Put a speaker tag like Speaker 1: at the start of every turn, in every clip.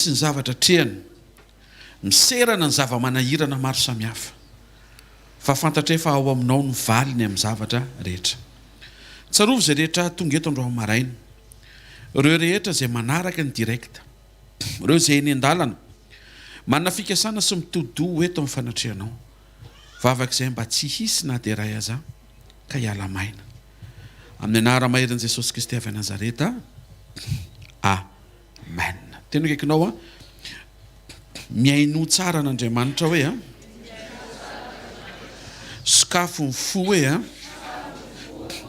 Speaker 1: Misy ny zavatra atrehana, miserana ny zava-manahirana maro samihafa, fa fantatray fa ao aminao ny valiny amin'ny zavatra rehetra. Tsarovy izay rehetra tonga eto androany maraina, ireo rehetra izay manaraka ny direct, ireo izay eny an-dalana, manana fikasana sy mitodi-doha ho eto amin'ny fanatrehanao. Vavaka izay mba tsy hisy na dia iray aza ka hiala maina. Amin'ny anara-maherin'i Jesosy Kristy avy any Nazareta. Amen. Tena akaikinao an. Mihainoa tsara an'Andriamanitra hoe an. Sokafo ny fo hoe an.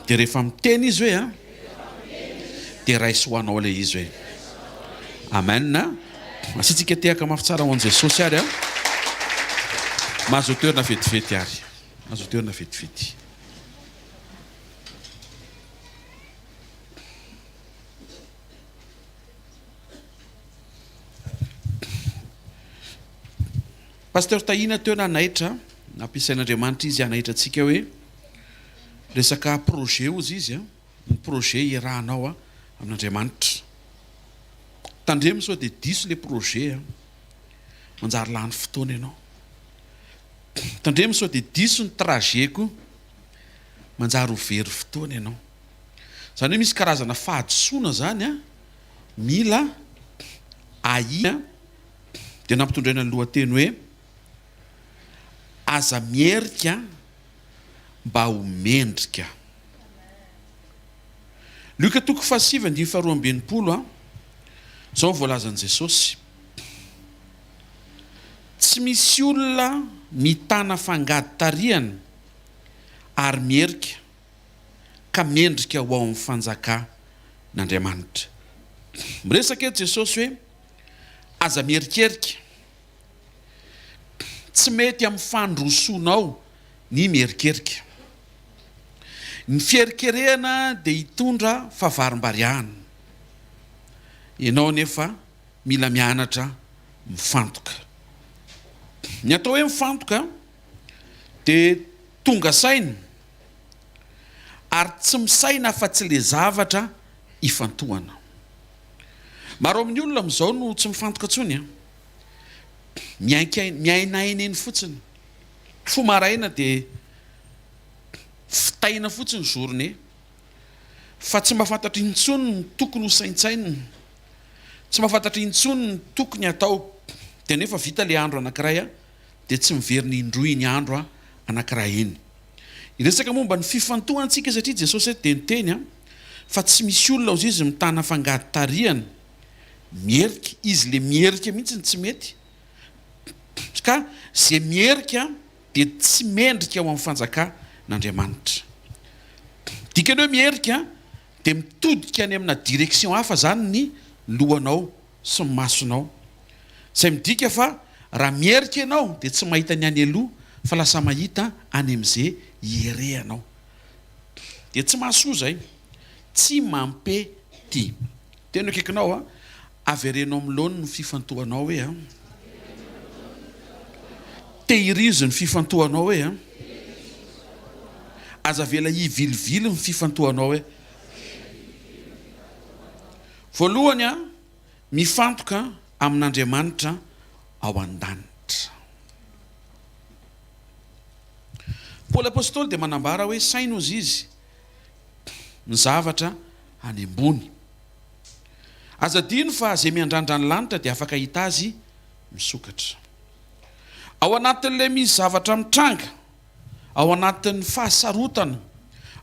Speaker 1: Dia rehefa miteny izy hoe an. Dia raiso ho anao ilay izy hoe. Amen. Asiantsika tehaka mafy tsara ho an'i Jesosy ary an. Mahazo toerana vetivety ary. Mahazo toerana vetivety. Pasteur Tahina teo nanaitra, nampiasain'Andriamanitra izy hanaitra antsika hoe resaka projet hozy izy an, ny projet iarahanao amin'Andriamanitra. Tandremo sao dia diso le projet an, manjary lany fotoana ianao. Tandremo sao dia diso ny trajet koa, manjary ho very fotoana ianao. Izany hoe misy karazana fahadisoana izany an, mila ahia dia nampitondraina ny lohateny hoe Aza miherika mba ho mendrika. Lioka toko fahasivy andininy faharoa amby 60 an, izao no voalazan'i Jesosy, Tsy misy olona mitana fangady tarihana ary miherika ka mendrika ho ao amin'ny fanjakan'Andriamanitra. Miresaka eto Jesosy hoe aza mierikerika. Tsy mety amin'ny fandrosoanao ny mierikerika. Ny fierikerehana dia hitondra favarimbariahana. Ianao anefa mila mianatra mifantoka. Ny atao hoe mifantoka dia tonga saina ary tsy misaina afa-tsy le zavatra ifantohana. Maro amin'ny olona amin'izao no tsy mifantoka intsony an. Miainkaina, miainaina eny fotsiny. Fo maraina dia vitaina fotsiny journée fa tsy mahafantatra intsony ny tokony ho saintsainina, tsy mahafantatra intsony ny tokony hatao dia nefa vita le andro anankiray an. dia tsy miverina indroa iny andro anankiray iny. Hiresaka momba ny fifantohana isika satria Jesosy eto dia niteny fa tsy misy olona hozy izy mitana fangady tarihana, miherika, izy le miherika mihitsy no tsy mety ka ze miherika dia tsy mendrika ao amin'ny fanjakan'Andriamanitra. Dikany hoe miherika dia mitodika any amina direction hafa zany ny lohanao sy ny masonao. Izay midika fa raha miherika ianao dia tsy mahita ny any aloha fa lasa mahita any amin'ze hierehanao. Dia tsy mahasoa izay. Tsy mampety. Teny akaikinao a, avereno amin'ny laoniny ny fifantohanao hoe a. Tehirizo ny fifantohanao hoe a. Aza avela hivilivily ny fifantohanao hoe. Voalohany, mifantoka amin'Andriamanitra ao an-danitra. Paoly Apostoly dia manambara hoe saino hozy izy ny zavatra any ambony. Aza adino fa izay miandrandra ny lanitra dia afaka hahita azy misokatra. Ao anatin'ilay misy zavatra mitranga, ao anatin'ny fahasarotana,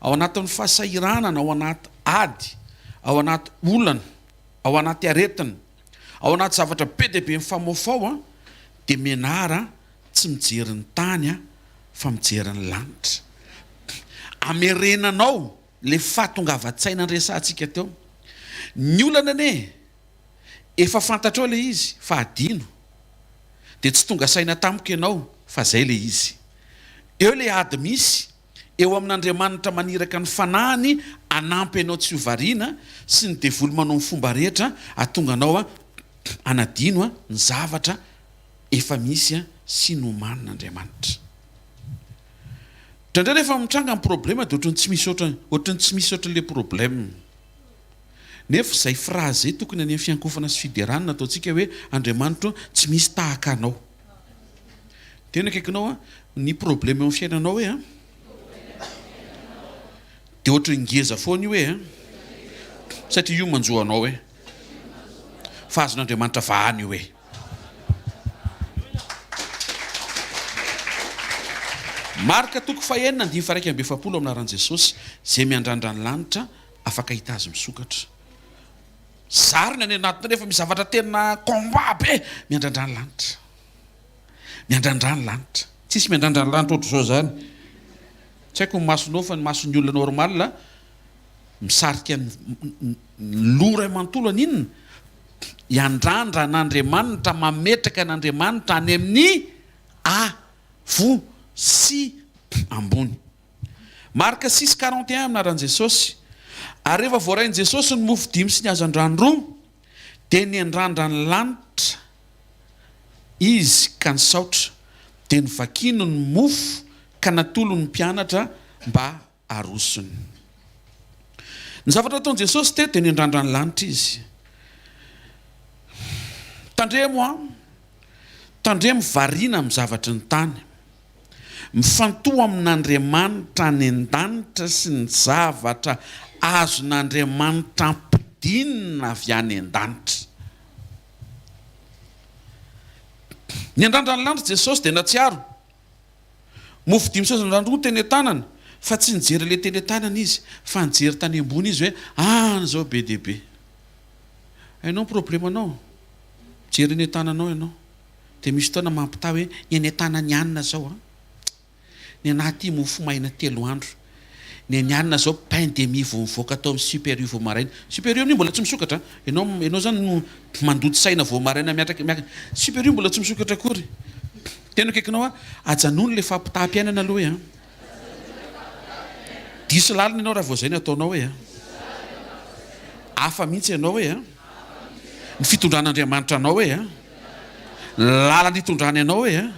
Speaker 1: ao anatin'ny fahasahiranana, ao anaty ady, ao anaty olana, ao anaty aretina, ao anaty zavatra be dia be mifamoafao, dia mianara tsy mijery ny tany fa mijery ny lanitra. Amerenanao ilay fahatongavan-tsaina niresahantsika teo. Ny olana anie, efa fantatrao ilay izy fa adino. Dia tsy tonga saina tampoka ianao fa zay ilay izy. Eo ilay ady misy eo amin'Andriamanitra maniraka ny fanahiny hanampy anao tsy ho variana sy ny devoly manao ny fomba rehetra hahatonga anao hanadino ny zavatra efa misy sy nomanin'Andriamanitra. Indraindray rehefa mitranga ny problema dia ohatran'ny tsy misy ohatran'ny ohatran'ny tsy misy ohatran'ilay problème. Nefa izay phrase izay tokony any amin'ny fiankofana sy fiderana no ataontsika hoe Andriamanitro tsy misy tahaka anao. Tena akaikinao an, ny problème eo amin'ny fiainanao hoe an, dia ohatran'ny ngeza foana io hoe an, satria io manjo anao hoe, fa azon'Andriamanitra vahana io hoe. Marka toko fahenina andininy faha-41 amin'ny anaran'i Jesosy, izay miandrandra ny lanitra afaka hahita azy misokatra. Zariny any anatiny rehefa misy zavatra tena combat be, miandrandra ny lanitra. Miandrandra ny lanitra. Tsisy miandrandra ny lanitra ohatr'izao zany. Tsy haiko ny masonao fa ny mason'ny olona normal misarika ny loha iray manontolo haninona? Hiandrandra an'Andriamanitra, mametraka an'Andriamanitra any amin'ny avo sy ambony. Marka six 41 Amin'ny anaran'i Jesosy. Ary rehefa voarain'i Jesosy ny mofo dimy sy ny hazandrano roa, dia niandrandra ny lanitra Izy ka nisaotra, dia novakiny ny mofo ka natolony ny mpianatra mba arosony. Ny zavatra nataon'i Jesosy teto dia niandrandra ny lanitra Izy. Tandremo an! Tandremo variana amin'ny zavatry ny tany. Mifantoha amin'Andriamanitra any an-danitra sy ny zavatra azon'Andriamanitra ampidinina avy any an-danitra. Niandrandra ny lanitra Jesosy dia nahatsiaro. Mofo dimy sy hazandrano roa teny an-tanany, fa tsy nijery ilay teny an-tanany izy, fa nijery tany ambony izy hoe any izao be dia be. Hainao ny problemanao? Mijery eny an-tananao ianao. Dia misy fotoana mampitaha hoe ny any an-tanan'i anona izao an! Ny anah aty mofo maina telo andro. Ny an'i anona izao pain de mie vao mivoaka tao amin'ny super U vao maraina. Super U amin'io mbola tsy misokatra an! Ianao ianao izany no mandoto saina vao maraina miatraka miakatra. Super U mbola tsy misokatra akory. Tena akaikinao aho, ajanony ilay fampitaham-piainana aloha e an! Diso lalina ianao raha vao izay no ataonao e an! Hafa mihitsy ianao e an! Ny fitondran'Andriamanitra anao e an! Ny lalana itondrany anao e an!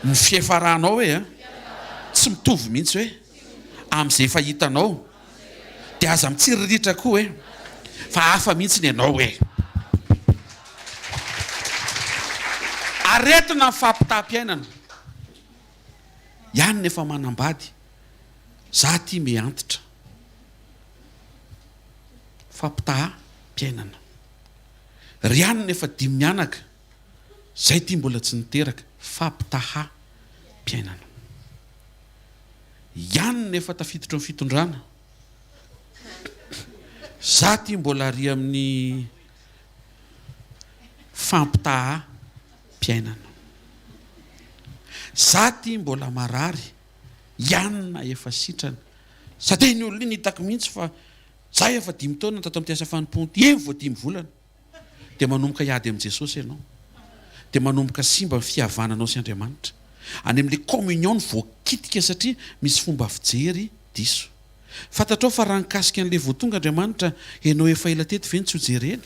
Speaker 1: Ny fiafaranao e an! Tsy mitovy mihitsy hoe amin'izay efa hitanao. Dia aza mitsiriritra koa e! Fa hafa mihitsy ny anao e! Aretina ny fampitaham-piainana. Ihany nefa manambady. Za aty me antitra. Fampitaham-piainana. Ry anona efa dimy mianaka, zay ty mbola tsy niteraka. Fampitaham-piainana. Ianona efa tafiditra ao fitondrana. Za ty mbola ary amin'ny fampitaham-piainana. Za ty mbola marary, ianona efa sitrana. Sady iny olona iny hitako mihitsy fa za efa dimy taona tato amin'ity asa fanompoana ity, eny vao dimy volana. Dia manomboka hiady amin'i Jesosy ianao. Dia manomboka simba ny fihavananao sy Andriamanitra. Any amin'ilay communion no voakitika satria misy fomba fijery diso. Fantatrao fa raha nikasika an'ilay vao tonga Andriamanitra, ianao efa ela teto ve no tsy hojereny?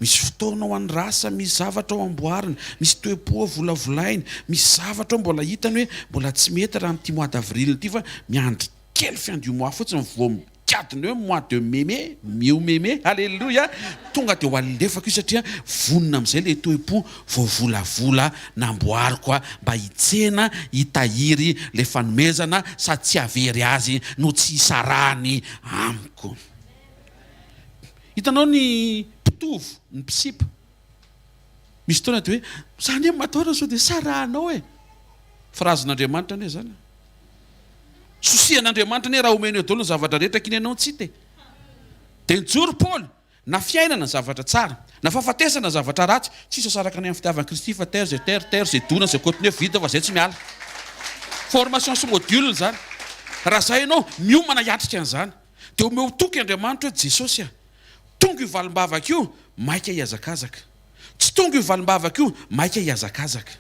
Speaker 1: Misy fotoana ao andrasa, misy zavatra ao amboarina, misy toe-po ao volavolaina, misy zavatra ao mbola hitany hoe mbola tsy mety raha amin'ity mois d'avril ity fa miandry kely fin du mois fotsiny vao migadona eo mois de mai mai, miou mai mai, aleloia, tonga dia ho alefako io satria vonona amin'izay ilay toe-po voavolavola namboariko mba hitsena, hitahiry ilay fanomezana sady tsy hahavery azy no tsy hisarahany amiko. Hitanao ny mpitovo, ny mpisipa, misy fotoana dia hoe, za anie matahotra sao dia sarahanao e! Phrasen'Andriamanitra anie izany e! Sosihan'Andriamanitra anie raha omeny eo daholo ny zavatra rehetra k'iny ianao tsy hita e! Dia nijoro Paoly, na fiainana zavatra tsara, na fahafatesana zavatra ratsy, tsisy asaraka ny amin'ny fitiavan'i Kristy fa terre zay terre, terre zay dona zay continue vita fa zay tsy miala. Formation sy module izany. Raha zay ianao, miomana hiatrika an'izany. Dia omeo toky Andriamanitra hoe Jesosy a! Tonga io valim-bavaka io, maika hihazakazaka. Tsy tonga io valim-bavaka io, maika hihazakazaka.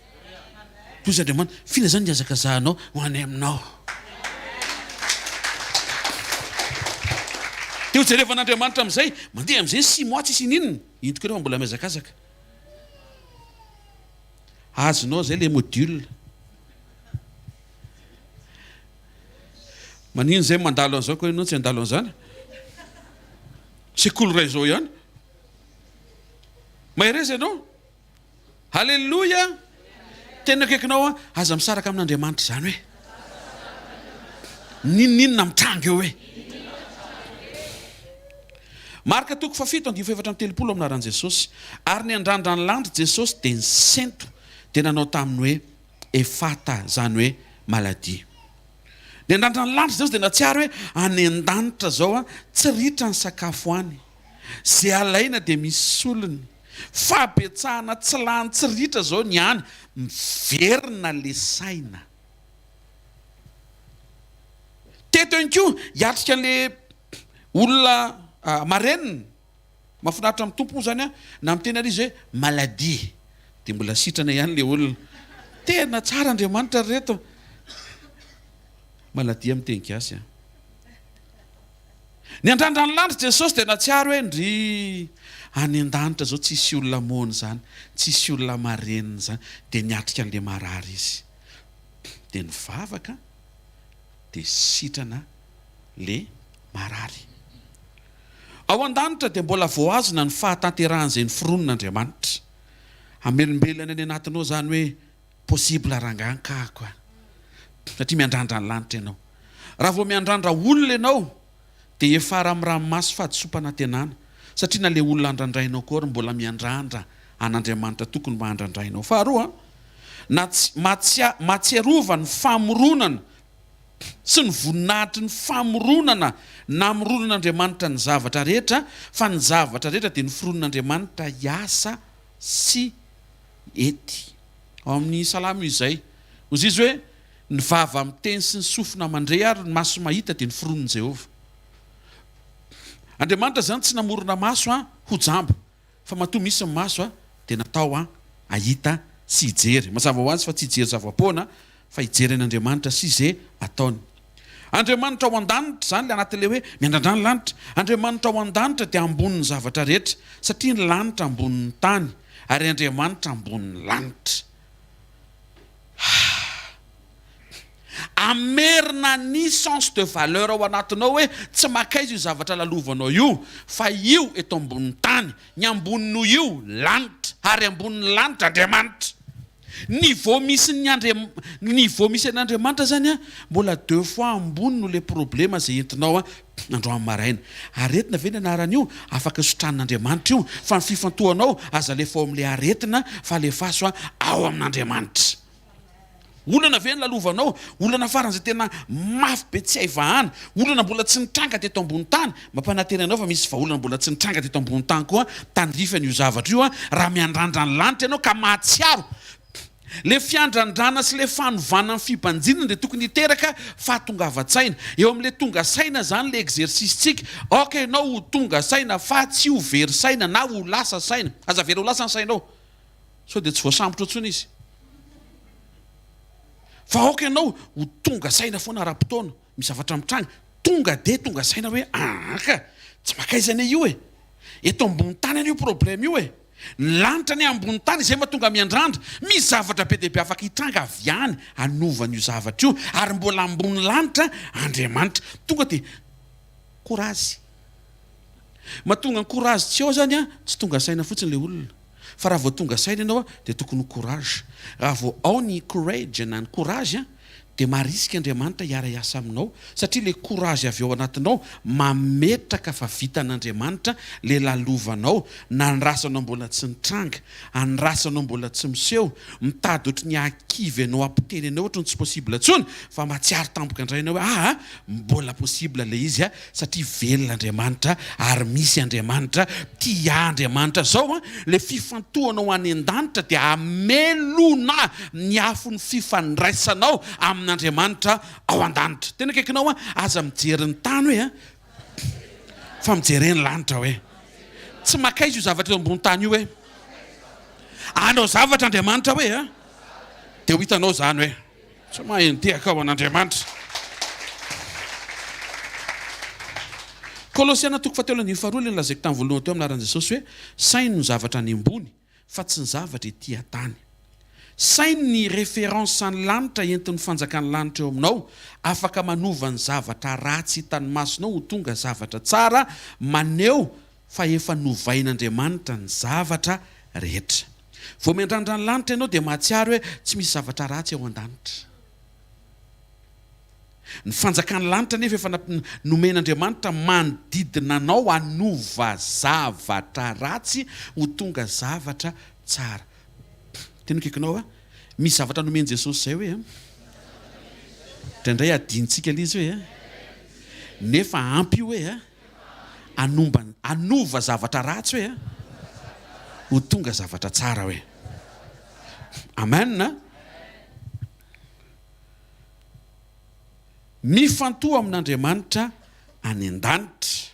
Speaker 1: Toy izy Andriamanitra, f'inona izany nihazakazahanao ho any aminao? Dia ho jerevan'Andriamanitra amin'izay, mandeha amin'izay ny six mois tsisy ininona, indro koa nefa mbola mihazakazaka. Azonao izay ilay module. Manino izay mandalo an'izao koa ianao tsy handalo an'izany? Sekoly iray izao ihany. Mahereza ianao. Haleloia! Tena akaikinao an, aza misaraka amin'Andriamanitra izany hoe. N'inon'inona mitranga eo hoe. Marka toko fahafito andininy fahefatra amby telopolo amin'ny anaran'i Jesosy. Ary niandrandra ny lanitra Jesosy dia nisento dia nanao taminy hoe Efata izany hoe maladie. Niandrandra ny lanitra Jesosy dia nahatsiaro hoe any an-danitra izao an, tsy ritra ny sakafo any. Izay alaina dia misy solony. Fahabetsahana tsy lany tsy ritra izao ny any, miverina le saina. Teto ihany koa hiatrika an'le olona marenina. Mahafinaritra amin'ny Tompo moa izany an, na miteny ary izy hoe maladie dia mbola sitrana ihany ilay olona. Tena tsara Andriamanitra ry reto. Maladie amin'ny teny gasy an. Niandrandra ny lanitra Jesosy dia nahatsiaro hoe ndry any an-danitra izao tsisy olona moana izany, tsisy olona marenina izany. Dia niatrika an'ilay marary izy. Dia nivavaka dia sitrana le marary. Ao an-danitra dia mbola voahazona ny fahatanterahan'izay noforonin'Andriamanitra. Hamelombelona any anatinao izany hoe possible rangahy ankahako a! Satria miandrandra ny lanitra ianao. Raha vao miandrandra olona ianao dia hiafara amin'ny ranomaso fahadisoam-panantenana satria na ilay olona andrandrainao koa ary mbola miandrandra an'Andriamanitra tokony mba handrandrainao. Faharoa, na tsy, mahatsiarova ny famoronana sy ny voninahitry ny famoronana namoronan'Andriamanitra ny zavatra rehetra, fa ny zavatra rehetra dia noforonin'Andriamanitra hiasa sy hety. Ao amin'ny Salamo izay. Hoy izy hoe, Ny vava miteny sy ny sofina mandre ary ny maso mahita dia noforonin'i Jehovah. Andriamanitra izany tsy namorona maso ho jamba. Fa matoa misy ny maso dia natao hahita sy hijery. Mazava ho azy fa tsy hijery zava-poana fa hijery an'Andriamanitra sy ze ataony. Andriamanitra ao an-danitra, izany ilay anatin'ilay hoe miandrandra ny lanitra. Andriamanitra ao an-danitra dia ambonin'ny zavatra rehetra satria ny lanitra ambonin'ny tany ary Andriamanitra ambonin'ny lanitra. Hamerina ny sens de valeur ao anatinao hoe tsy makaiza io zavatra lalovanao io fa io eto ambonin'ny tany, ny ambony noho io lanitra ary ambonin'ny lanitra Andriamanitra. Niveau misy ny Andria niveau misy an'Andriamanitra zany an mbola deux fois ambony noho le problema zay entinao an androany maraina. Aretina ve ny anaran'io? Afaka sotranin'Andriamanitra io fa ny fifantohanao aza alefa ao amin'le aretina fa alefaso ao amin'Andriamanitra. Olana ve ny lalovanao? Olana faran'izay tena mafy be tsy hay vahana. Olana mbola tsy nitranga teto ambony tany. Mampanantena anao fa misy vahaolana mbola tsy nitranga teto ambony tany koa tandrify an'io zavatra io raha miandrandra ny lanitra ianao ka mahatsiaro. Le fiandrandrana sy le fanovana ny fibanjinana dia tokony hiteraka fahatongavan-tsaina. Eo amin'le tonga saina zany le exercice-tsika. Aoka ianao ho tonga saina fa tsy ho very saina na ho lasa saina. Aza avela ho lasa ny sainao. Sao dia tsy voasambotra intsony izy. Fa aoka ianao ho tonga saina foana ara-potoana. Misy zavatra mitranga, tonga dia tonga saina hoe aa ka, tsy makaiza anie io e! Eto ambony tany anie io problème io e! Ny lanitra anie ambony tany izay mahatonga miandrandra. Misy zavatra be dia be afaka hitranga avy any hanova an'io zavatra io ary mbola ambony lanitra Andriamanitra. Tonga dia courage. Mahatonga ny courage tsy ao zany an, tsy tonga saina fotsiny le olona. Fa raha vao tonga saina ianao an, dia tokony ho courage. Raha vao ao ny courage na ny courage an, dia marisika Andriamanitra hiara-hiasa aminao satria le courage avy ao anatinao mametraka fa vitan'Andriamanitra le lalovanao, nandrasanao mbola tsy nitranga, andrasanao mbola tsy miseho, mitady ohatry ny hahakivy anao hampiteny anao ohatry ny tsy possible intsony fa mahatsiaro tampoka indray ianao hoe aa mbola possible le izy a satria velona Andriamanitra ary misy Andriamanitra, tia ahy Andriamanitra. Zao an, le fifantohanao any an-danitra dia hamelona ny afon'ny fifandraisanao amin'Andriamanitra ao an-danitra. Tena akaikinao an, aza mijery ny tany hoe an, fa mijere ny lanitra hoe. Tsy makaiza io zavatra eo ambony tany io hoe. Hanao zavatra Andriamanitra hoe an, dia ho hitanao izany hoe. Tsy mahay nitehaka ho an'Andriamanitra. Kolosiana toko fahatelo andininy faharoa ilay nolazaiko tamin'ny voalohany teo amin'ny anaran'i Jesosy hoe saino ny zavatra any ambony fa tsy ny zavatra ety an-tany. Saino ny référence ny lanitra entin'ny fanjakan'ny lanitra eo aminao, afaka manova ny zavatra ratsy hitan'ny masonao ho tonga zavatra tsara, maneho. fa efa novain'Andriamanitra ny zavatra rehetra. Vao miandrandra ny lanitra ianao dia mahatsiaro hoe tsy misy zavatra ratsy ao an-danitra. Ny fanjakan'ny lanitra anefa efa nomen'Andriamanitra manodidina anao hanova zavatra ratsy ho tonga zavatra tsara. Tena akaikinao a! Misy zavatra nomen'i Jesosy izay hoe a! Indraindray adinontsika ilay izy hoe a! Nefa ampy io hoe a! Hanomba, hanova zavatra ratsy hoe a! Ho tonga zavatra tsara hoe. Amen a! Mifantoha amin'Andriamanitra any an-danitra.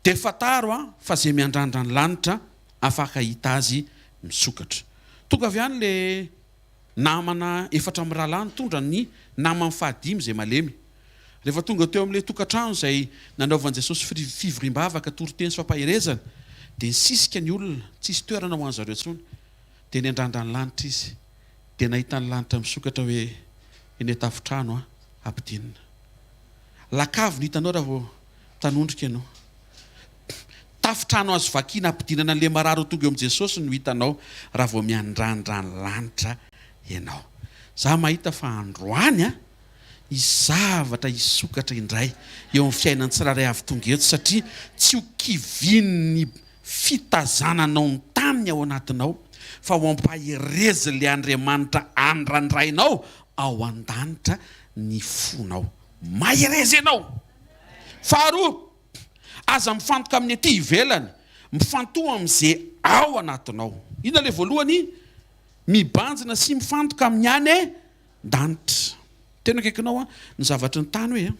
Speaker 1: Dia fantaro a fa ze miandrandra ny lanitra afaka hahita azy misokatra. Tonga avy any le namana efatra mirahalahy nitondra ny namany fahadimy izay malemy. Rehefa tonga teo amin'ilay tokantrano izay nanaovan'i Jesosy fivoriam-bavaka, toriteny sy fampaherezana, dia nisisika ny olona, tsisy toerana ho an'zareo intsony. Dia niandrandra ny lanitra izy. Dia nahita ny lanitra misokatra hoe eny an-tafontrano a, ampidinina. Lakavy no hitanao raha vao Tanondrika ianao. Tafo-trano azo vakiana hampidinana an'ilay marary ho tonga eo amin'i Jesosy no hitanao raha vao miandrandra ny lanitra ianao. Za mahita fa androany an, hisy zavatra hisokatra indray eo amin'ny fiainan'ny tsirairay avy tonga eto satria tsy ho kivian'ny fitazananao ny tany ao anatinao fa ho ampaherezin'ilay Andriamanitra andrandrainao ao an-danitra ny fonao. Mahereza ianao! Faharoa, aza mifantoka amin'ny aty ivelany, mifantoha amin'izay ao anatinao. Inona ilay voalohany? Mibanjina sy mifantoka amin'ny any an-danitra. Tena akaikinao an, ny zavatry ny tany hoe an.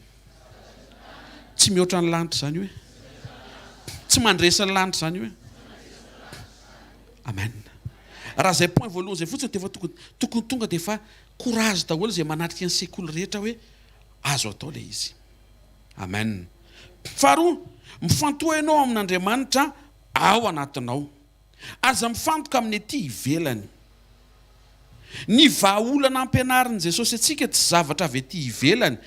Speaker 1: Tsy mihoatra ny lanitra izany hoe. Tsy mandresy ny lanitra izany hoe. Amen. Raha izay point voalohany izay fotsiny dia efa tokony tokony tonga dia efa courage daholo izay manatrika ny sekoly rehetra hoe azo atao ilay izy. Amen. Faharoa, mifantoha ianao amin'Andriamanitra ao anatinao. Aza mifantoka amin'ny ety ivelany. Ny vahaolana ampianarin'i Jesosy antsika tsy zavatra avy ety ivelany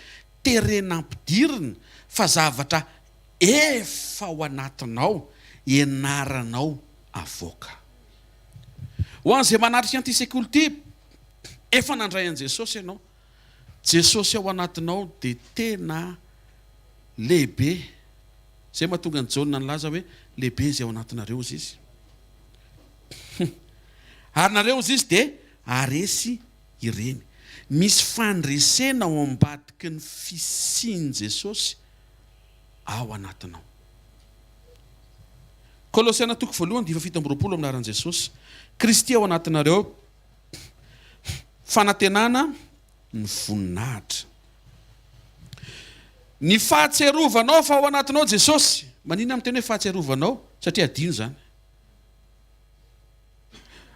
Speaker 1: terena ampidirina fa zavatra efa ao anatinao ianaranao avoaka. Ho an'izay manatrika an'ity sekoly ity, efa nandray an'i Jesosy ianao. Jesosy ao anatinao dia tena lehibe. Izay mahatonga an'i Jaona nilaza hoe lehibe izay ao anatinareo hozy izy. Ary nareo hozy izy dia haharesy ireny. Misy fandresena ao ambadiky ny fisian'i Jesosy ao anatinao. Kolosiana toko voalohany dia 27 amin'ny anaran'i Jesosy. Kristy ao anatinareo. Fanantenana ny voninahitra. Ny fahatsiarovanao fa ao anatinao Jesosy. Maninona miteny hoe fahatsiarovanao? Satria adino izany.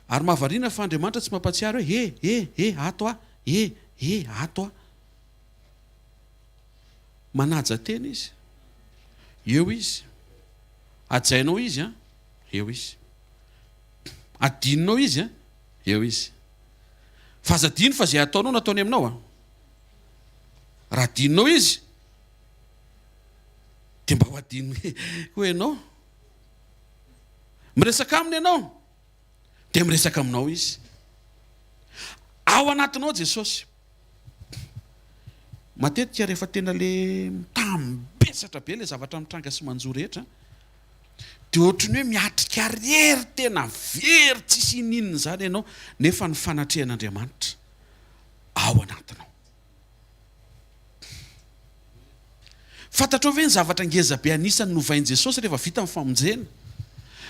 Speaker 1: Ary mahavariana fa Andriamanitra tsy mampatsiaro hoe he, he, he, ato aho, he, he, ato aho. Manaja tena izy. Eo izy. Hajainao izy an, eo izy. Adinonao izy an, eo izy. Fa aza adino fa izay ataonao no ataony aminao an. Raha adinonao izy, dia mba ho adinony koa ianao. Miresaka aminy ianao, dia miresaka aminao izy. Ao anatinao Jesosy. Matetika rehefa tena le mitambesatra be le zavatra mitranga sy manjo rehetra, dia ohatran'ny hoe miatrika rery tena very tsisy ininona izany ianao nefa ny fanatrehan'Andriamanitra ao anatinao. Fantatrao ve ny zavatra ngeza be anisan'ny novain'i Jesosy rehefa vita ny famonjena?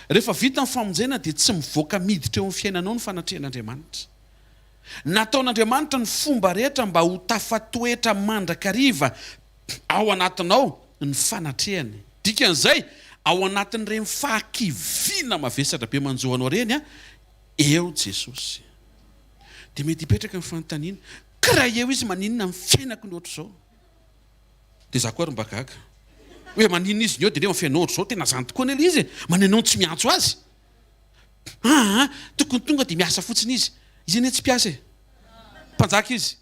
Speaker 1: Rehefa vita ny famonjena dia tsy mivoaka miditra eo amin'ny fiainanao ny fanatrehan'Andriamanitra. Nataon'Andriamanitra ny fomba rehetra mba ho tafatoetra mandrakariva ao anatinao ny fanatrehany. Dikan'izay, ao anatin'ireny fahakiviana mavesatra be manjo anao ireny, eo Jesosy. Dia mety hipetraka ny fanontaniana, ka raha eo Izy maninona ny fiainako no ohatr'izao? Dia za koa ary mba gaga. Hoe maninona Izy no eo dia nefa ny fiainao ohatr'izao, tena izany tokoa anie ilay izy e! Maninona no tsy miantso Azy? Aa, tokony tonga dia miasa fotsiny Izy. Izy anie tsy mpiasa e! Mpanjaka Izy.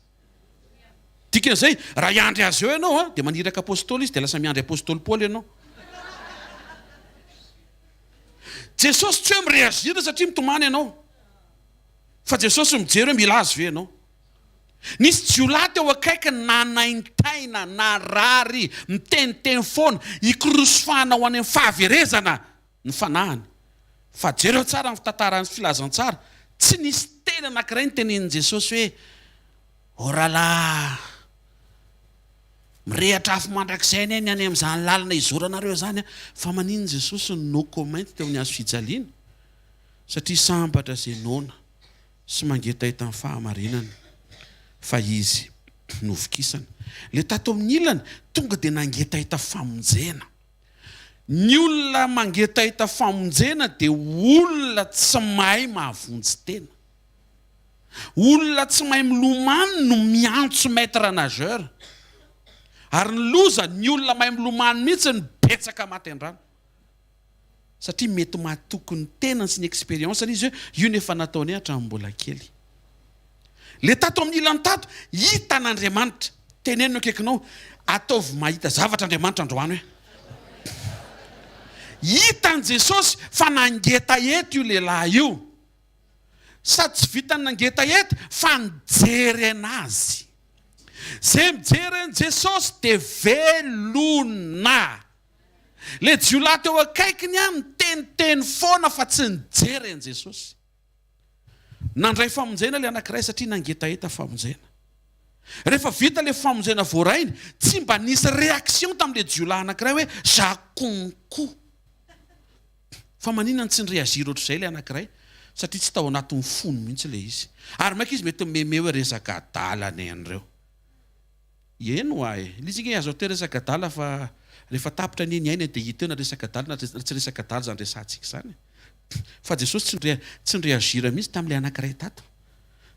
Speaker 1: Dikan'izay, raha hiandry azy eo ianao dia maniraka apostoly izy dia lasa miandry apostoly Paoly ianao. Jesosy tsy hoe mi-réagir satria mitomany ianao. Fa Jesosy mijery hoe mila Azy ve ianao. Nisy jiolahy teo akaikiny nanaintaina, narary, miteniteny foana, hikorosofahana ho any amin'ny fahaverezana ny fanahiny. Fa jereo tsara ny fitantaran'ny filazantsara, tsy nisy teny anankiray nitenenin'i Jesosy hoe, O rahalahy, mirehatra afo mandrakizay anie ny any amin'izany lalana izoranareo izany an! Fa maninona Jesosy no no comment teo amin'ny hazo fijaliana? Satria sambatra izay noana sy mangetaheta ny fahamarinana fa izy novokisana. Ilay tato amin'ny ilany tonga dia nangetaheta famonjena. Ny olona mangetaheta famonjena dia olona tsy mahay mahavonjy tena. Olona tsy mahay milomano no miantso maître nageur. Ary ny loza, ny olona mahay milomano mihitsy no betsaka maty an-drano. Satria mety matoky ny tenany sy ny expérience-ny izy hoe io no efa nataonay hatramin'ny mbola kely. Le tato amin'ny ilany tato, hitan'Andriamanitra. Teneno ny akaikinao, ataovy mahita zavatra Andriamanitra androany hoe. Hitan'i Jesosy fa nangetaheta io lehilahy io. Sady tsy vitan'ny nangetaheta fa nijery an'azy. Ze mijery an'i Jesosy dia velona. Ilay jiolahy teo akaikiny an niteniteny foana fa tsy nijery an'i Jesosy. Nandray famonjena ilay anankiray satria nangetaheta famonjena. Rehefa vita ilay famonjena voarainy, tsy mba nisy réaction tamin'ilay jiolahy anankiray hoe za konko. Fa maninona no tsy ni-réagir ohatr'izay ilay anankiray? Satria tsy tao anatin'ny fony mihitsy ilay izy. Ary mainka izy mety mi-meme hoe resaka adala ny an'ireo. Eny hoa e! Ilay izy ange azo atao hoe resaka adala fa rehefa tapitra anie ny aina dia hita eo na resaka adala na tsy resaka adala izany resahantsika izany e! Fa Jesosy tsy nire tsy ni-reagir mihitsy tamin'ilay anankiray tato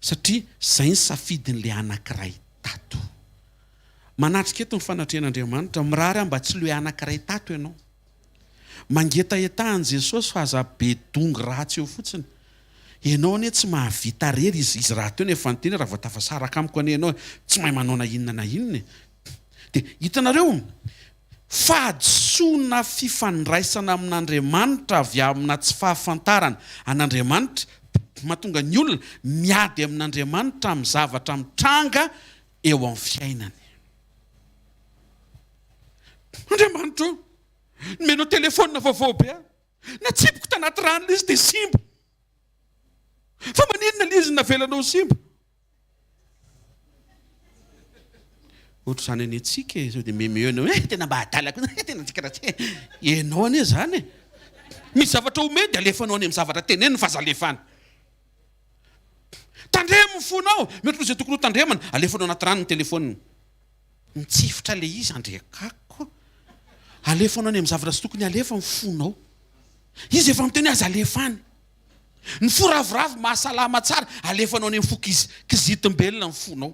Speaker 1: satria izay ny safidin'ilay anankiray tato. Manatrika eto ny fanatrehan'Andriamanitra, mirary aho mba tsy ilay anankiray tato ianao. Mangetaheta an'i Jesosy fa aza be dongy ratsy eo fotsiny. Ianao anie tsy mahavita rery, izy izy rahateo no efa niteny hoe raha vao tafasaraka amiko anie ianao tsy mahay manao na inona na inona e. Dia hitanareo, fahadisoana fifandraisana amin'Andriamanitra avy amina tsy fahafantarana an'Andriamanitra mahatonga ny olona miady amin'Andriamanitra amin'ny zavatra mitranga eo amin'ny fiainany. Andriamanitra ô! Nomenao telefaonina vaovao be aho. Natsipiko tanaty rano ilay izy dia simba. Fa maninona ilay izy no navelanao ho simba? Ohatr'izany anie tsika e, sao dia mimeo ianao hoe tena mba adala koa, tena tsy karaha tsy. Ianao anie izany e. Misy zavatra omeny dia alefanao any amin'ny zavatra teneniny fa aza alefa any. Tandremo ny fonao, mety noho izay tokony ho tandremana, alefanao anaty rano ny telefaonina. Mitsifotra le izy andriakako. Alefanao any amin'ny zavatra tsy tokony alefa ny fonao. Izy efa miteny hoe aza alefa any. Ny fo ravoravo mahasalama tsara, alefanao any amin'ny fo kiz kizitim-belona ny fonao.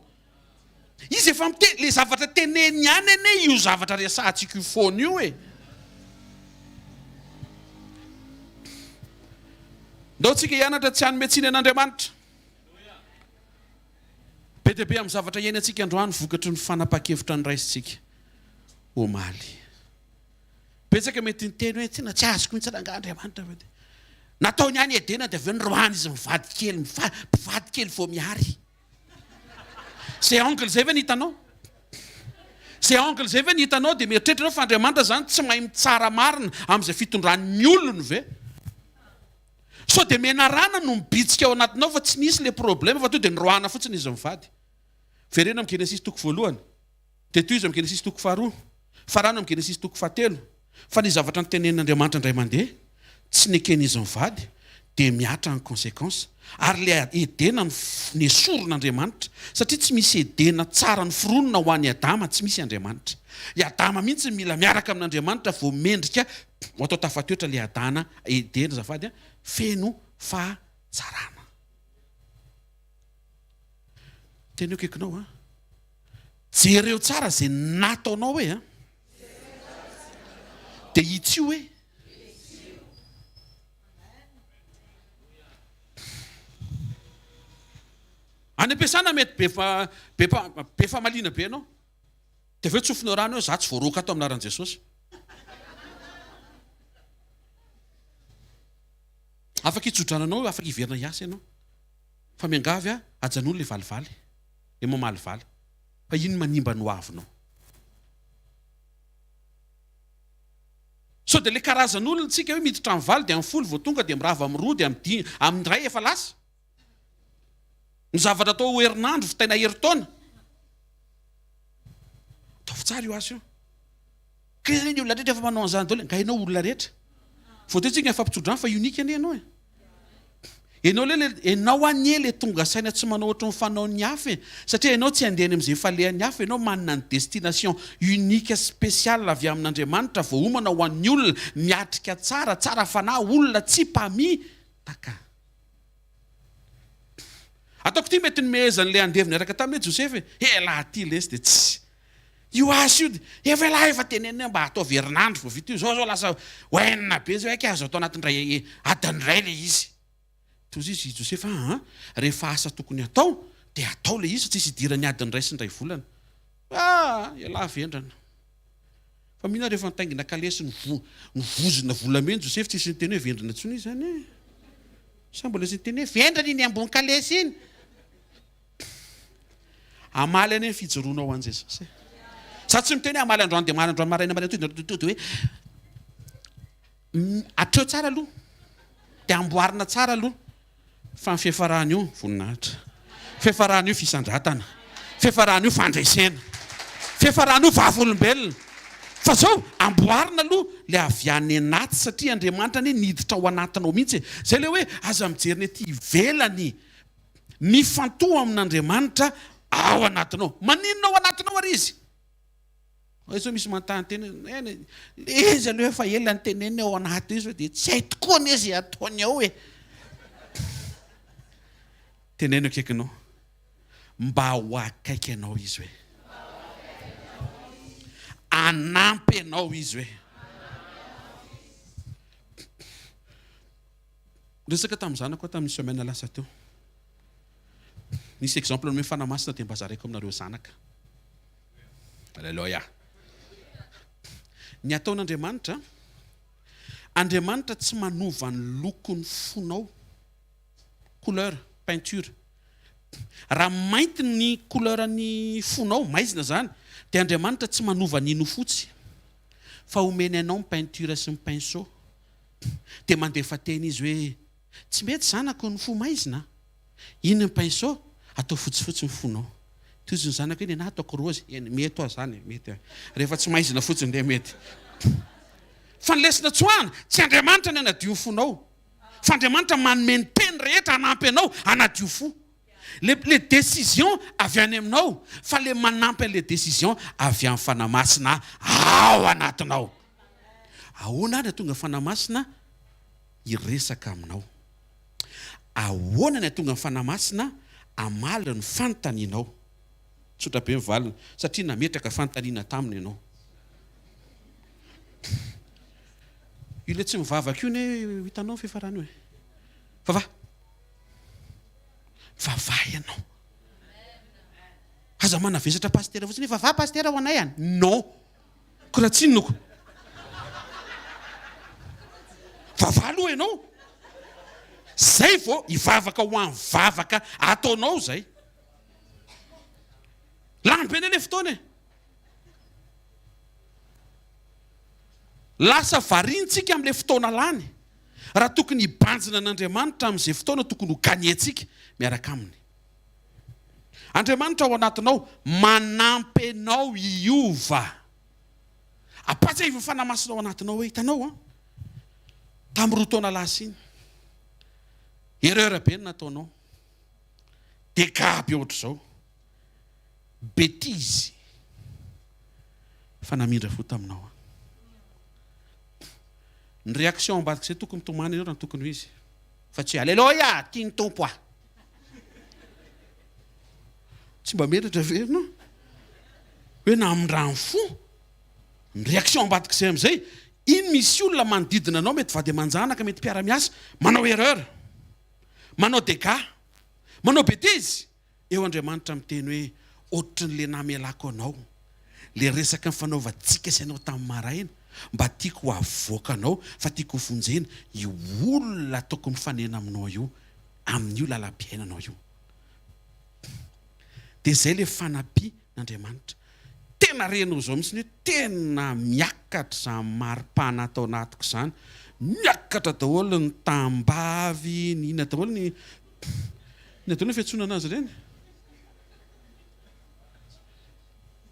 Speaker 1: Izy efa miteny, le zavatra teneniny ihany anie io zavatra resahantsika io foana io e. Ndao tsika hianatra tsy hanome tsiny an'Andriamanitra. Be dia be amin'ny zavatra iainantsika androany vokatry ny fanapahan-kevitra noraisintsika omaly. Betsaka mety niteny hoe tena tsy azoko mihitsy rangahy Andriamanitra fa dia nataony ihany Edena dia avy eo niroahany izy mivady kely, mpivady kely vao mihary. Izay angle izay ve no hitanao? Izay angle izay ve no hitanao dia mieritreritra ianao fa Andriamanitra izany tsy mahay mitsara marina amin'izay fitondrany ny olony ve? Sao dia menarana no mibitsika ao anatinao fa tsy nisy le problème fa to dia niroahana fotsiny izy mivady. Vereno amin'ny Genesisy toko voalohany. Dia tohizo amin'ny Genesisy toko faharoa. Farano amin'ny Genesisy toko fahatelo. Fa ny zavatra notenenin'Andriamanitra indray mandeha, tsy neken'izy mivady, dia mihatra ny conséquence. Ary le Edena nesorin'Andriamanitra. Satria tsy misy Edena tsara noforonina ho an'i Adama, tsy misy Andriamanitra. I Adama mihitsy no mila miaraka amin'Andriamanitra vao mendrika Ho atao tafatoetra le adana Edena azafady a, feno fahatsarana. Teny eo akaikinao a. Jereo tsara ze nataonao hoe a. Dia hitsio hoe. Any am-piasana mety be be be famaliana be ianao. Dia avy eo tsofinao rano eo, za tsy voaroaka ato amin'ny anaran'i Jesosy. Afaka hitsodrano anao, afaka hiverina hiasa ianao. Fa miangavy aho, ajanony le valivaly, le mamalivaly. Fa iny manimba ny hoavinao. Sao dia le karazan'olona tsika hoe miditra amin'ny valo dia amin'ny folo vao tonga dia mirava amin'ny roa dia amin'ny dimy, amin'ny iray efa lasa. Ny zavatra atao herinandro vitaina herintaona. Ataovy tsara io asa io. Ka iza ny olona rehetra efa manao an'izany daholo? Nga ianao olona rehetra? Voatery tsika mifampitso-drano fa unique anie ianao e. Ianao le ianao anie le tonga saina tsy manao ohatry ny fanaon'ny hafa e. Satria ianao tsy handeha any amin'izay falehan'ny hafa, ianao manana ny destination unique spéciale avy amin'Andriamanitra voaomana ho an'ny olona miatrika tsara, tsara fanahy, olona tsy mpamitaka. Ataoko ity mety nomehezan'ilay andevo niaraka taminy hoe Josefa e, elah ty lesy dia tsy io asa io dia efa elah efa tenenina mba ataovy herinandro vao vita io, zao zao lasa oenina be zao aika azo atao anatin'ny iray adiny iray ilay izy. Tozy izy i Josefa aa rehefa asa tokony hatao dia atao ilay izy fa tsisy idiran'ny adiny iray sy ny iray volana. Ah! Elah vendrana. Fa mino aho rehefa nitaingina kalesy nivozona volamena Josefa tsisy niteny hoe vendrana intsony izy zany e. Sa mbola nisy niteny hoe vendrana iny ambony kalesy iny? Hamaly anie ny fijoroanao ho an'i Jesosy e. Za tsy miteny hoe hamaly androany dia hamaly androany maraina maraina tonga dia hoe hatreo tsara aloha dia amboarina tsara aloha. Fa ny fiafaran'io voninahitra. Fiafaran'io fisandratana. Fiafaran'io fandresena. Fiafaran'io vavolombelona. Fa zao, amboarina aloha le avy any anaty satria Andriamanitra anie niditra ao anatinao mihitsy e. Zay le hoe aza mijery ny aty ivelany. Mifantoha amin'Andriamanitra ao anatinao. Maninona ao anatinao ary izy? Hay zao misy manontany tena, eny le izy aloha efa ela niteneniny ao anaty izy fa dia tsy hay tokoa anie izay ataony ao e. Teneno akaikinao, mba ho akaiky anao izy hoe. Hanampy anao izy hoe. Niresaka tamin'ny zanako aho tamin'ny semaine lasa teo. Nisy exemple nomeny Fanahy Masina dia mba zaraiko aminareo zanaka. Alléluia. Ny ataon'Andriamanitra, Andriamanitra tsy manova ny lokon'ny fonao. Couleur, peinture. Raha mainty ny couleur ny fonao, maizina zany, dia Andriamanitra tsy manova an'iny ho fotsy. Fa omeny anao ny peinture sy ny pinceau. Dia mandefa teny izy hoe, tsy mety zanako ny fo maizina a! Iny ny pinceau, atao fotsifotsy ny fonao. Tohizo ny zanako iny, na ataoko rose, eny mety hoa zany e, mety a! Rehefa tsy maizina fotsiny dia mety. Fa ny lesona tsoahana, tsy Andriamanitra ny hanadio ny fonao, fa Andriamanitra manome ny teny rehetra hanampy anao hanadio fo. Le le décision avy any aminao, fa le manampy an'le décision avy amin'ny Fanahy Masina ao anatinao. Ahoana ary hahatonga Fanahy Masina hiresaka aminao? Ahoana ny hahatonga ny Fanahy Masina hamaly ny fanontanianao? Tsotra be ny valiny, satria nametraka fanontaniana taminy ianao. Io ilay tsy mivavaka io anie ho hitanao ny fiafarany io e. Vavaha. Mivavaha ianao. Aza manavesatra pasitera fotsiny hoe vavaha pasitera ho anay any. Non. Ko raha tsy inona ko. Vavaha aloha ianao. Zay vao hivavaka ho an'ny vavaka ataonao zay. Lany be anie le fotoana e. Lasa variantsika amin'ilay fotoana lany raha tokony hibanjina an'Andriamanitra amin'izay fotoana tokony ho gagner-tsika miaraka aminy. Andriamanitra ao anatinao manampy anao hiova. Ampatsiahivo ny Fanahy Masina ao anatinao hoe, hitanao an, tamin'ny roa taona lasa iny, erreur be ny nataonao, dégâts be ohatr'izao, bêtise, fa namindra fo taminao aho. Ny réaction ambadik'izay tokony mitomany ianao raha ny tokony ho izy, fa tsy hoe Aleloia, tia ny Tompo aho. Tsy mba menatra ve ianao? Hoe namindrany fo. Ny réaction ambadik'izay amin'izay, iny misy olona manodidina anao, mety vady aman-janaka, mety mpiara-miasa, manao erreur, manao dégâts, manao bêtise, eo Andriamanitra miteny hoe ohatran'le namelako anao, le resaka nifanaovantsika sy ianao tamin'ny maraina. Mba tiako ho avoakanao fa tiako ho vonjena io olona ataoko mifanena aminao io amin'io lalam-piainanao io. Dia izay ilay fanampian'Andriamanitra. Tena renao izao mihitsy ny hoe tena miakatra izany maripana ato anatiko izany. Miakatra daholo ny tambavy, ny inona daholo ny inona daholo ny fiantsoana anazy ireny?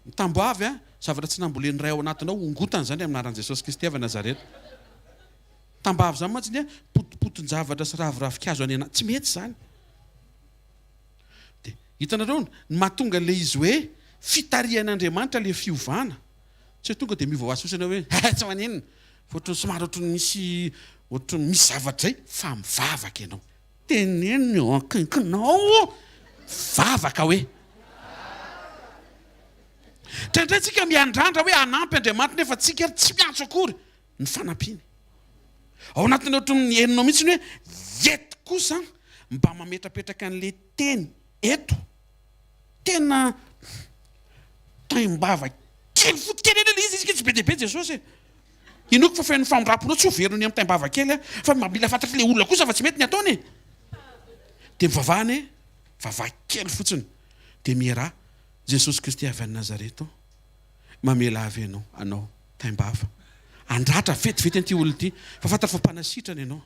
Speaker 1: Ny tambavy a, zavatra tsy nambolen'ny Ray ao anatinao, hongotana izany amin'ny anaran'i Jesosy Kristy avy Nazareta. Tambavy izany mantsy ny potipotin-javatra sy raviravin-kazo any anaty, tsy mety izany. Dia hitanareo ny mahatonga ilay izy hoe fitarihan'Andriamanitra ilay fiovana. Tsy hoe tonga dia miova ho azy fotsiny hoe eh tsy maninona, fa ohatran'ny somary ohatran'ny misy ohatran'ny misy zavatra izay fa mivavaka ianao. Teneno ny eo akaikinao, vavaka hoe. Indraindray tsika miandrandra hoe hanampy Andriamanitra nefa tsika ary tsy miantso akory ny fanampiany. Ao anatin'ny ohatran'ny henonao mihitsy ny hoe eto kosa mba mametrapetraka an'ilay teny eto. Tena taim-bava kely fotsiny kely anie ilay izy, izy tsy be dia be Jesosy e. Inoako fa feno famindram-ponao tsy ho very ny amin'ny taim-bava kely fa mba mila fantatr'ilay olona kosa fa tsy mety ny ataony e. Dia mivavaha anie, vavaha kely fotsiny dia mieraha Jesosy Kristy avy any Nazareth ô, mamela avy ianao, anao, taim-bava. Andratra vetivety an'ity olona ity, fa fantatro fa mpanasitrana ianao.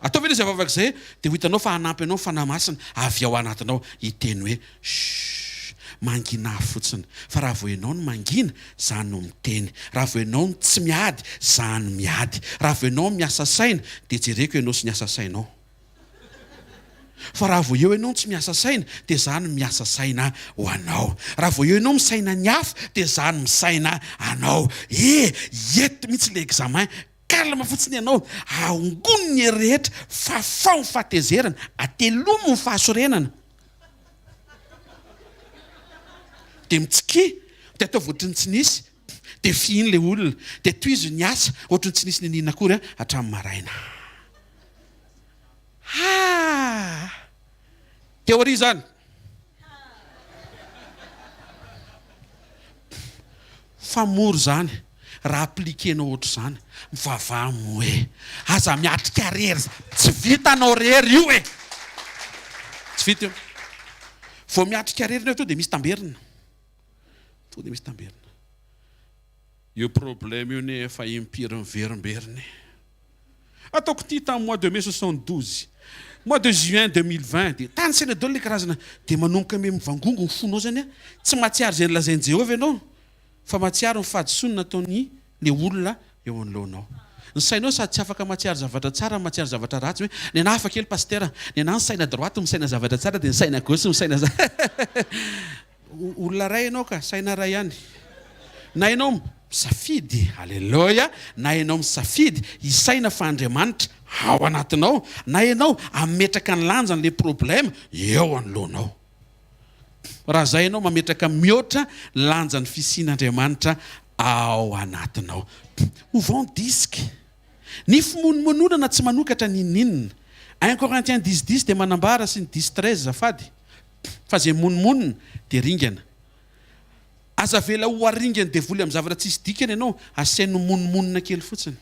Speaker 1: Ataovy anie izay vavaka izay, dia ho hitanao fa hanampy anao ny Fanahy Masina avy ao anatinao hiteny hoe, Shh, manginà fotsiny. Fa raha vao ianao no mangina, za no miteny. Raha vao ianao no tsy miady, za no miady. Raha vao ianao miasa saina, dia jereko ianao sy ny asa sainao. Fa raha vao eo ianao no tsy miasa saina, dia za no miasa saina ho anao. Raha vao eo ianao misaina ny hafa, dia za no misaina anao. E! Eto mihitsy ilay examen. Calme fotsiny ianao, ahongony ny hery rehetra, fafao ny fahatezerana, atelomo ny fahasorenana. Dia mitsikia, dia ataovy ohatry ny tsy nisy, dia fihino ilay olona, dia tohizo ny asa ohatry ny tsy nisy niniana akory hatramin'ny maraina. Haa! Théorie izany. Fa mora izany raha appliquer-nao ohatr'izany. Mivavaha moe. Aza miatrika rery. Tsy vitanao rery io e! Tsy vita io. Vao miatrika rery ianao tonga dia misy tamberina. Tonga dia misy tamberina. Io problème io anie efa impiry miverimberina e! Ataoko ity tamin'ny mois de mai 72, mois de juin 2020 dia tany saina daholo ilay karazana dia manomboka miha mivangongo ny fonao zany an, tsy mahatsiaro izay nolazain'i Jehovah ianao fa mahatsiaro ny fahadisoana nataon'ny le olona eo anoloanao. Ny sainao sady tsy afaka mahatsiaro zavatra tsara no mahatsiaro zavatra ratsy hoe ny anah hafa kely pasitera, ny anah ny saina droite misaina zavatra tsara dia ny saina gauche misaina Olona iray ianao ka, saina iray ihany. Na ianao misafidy, Aleloia, na ianao misafidy hisaina fa Andriamanitra ao anatinao, na ianao hametraka ny lanjan'ilay problème eo anoloanao. Raha izay ianao mametraka mihoatra ny lanjan'ny fisian'Andriamanitra ao anatinao. Ovao ny disque. Ny fimonomononana tsy manokatra n'inon'inona. Un Corinthiens dix dix dia manambara sy ny dix treize azafady. Fa izay mimonomonona dia ringana. Aza avela ho aringan'ny devoly amin'ny zavatra tsisy dikany ianao, asainy mimonomonona kely fotsiny.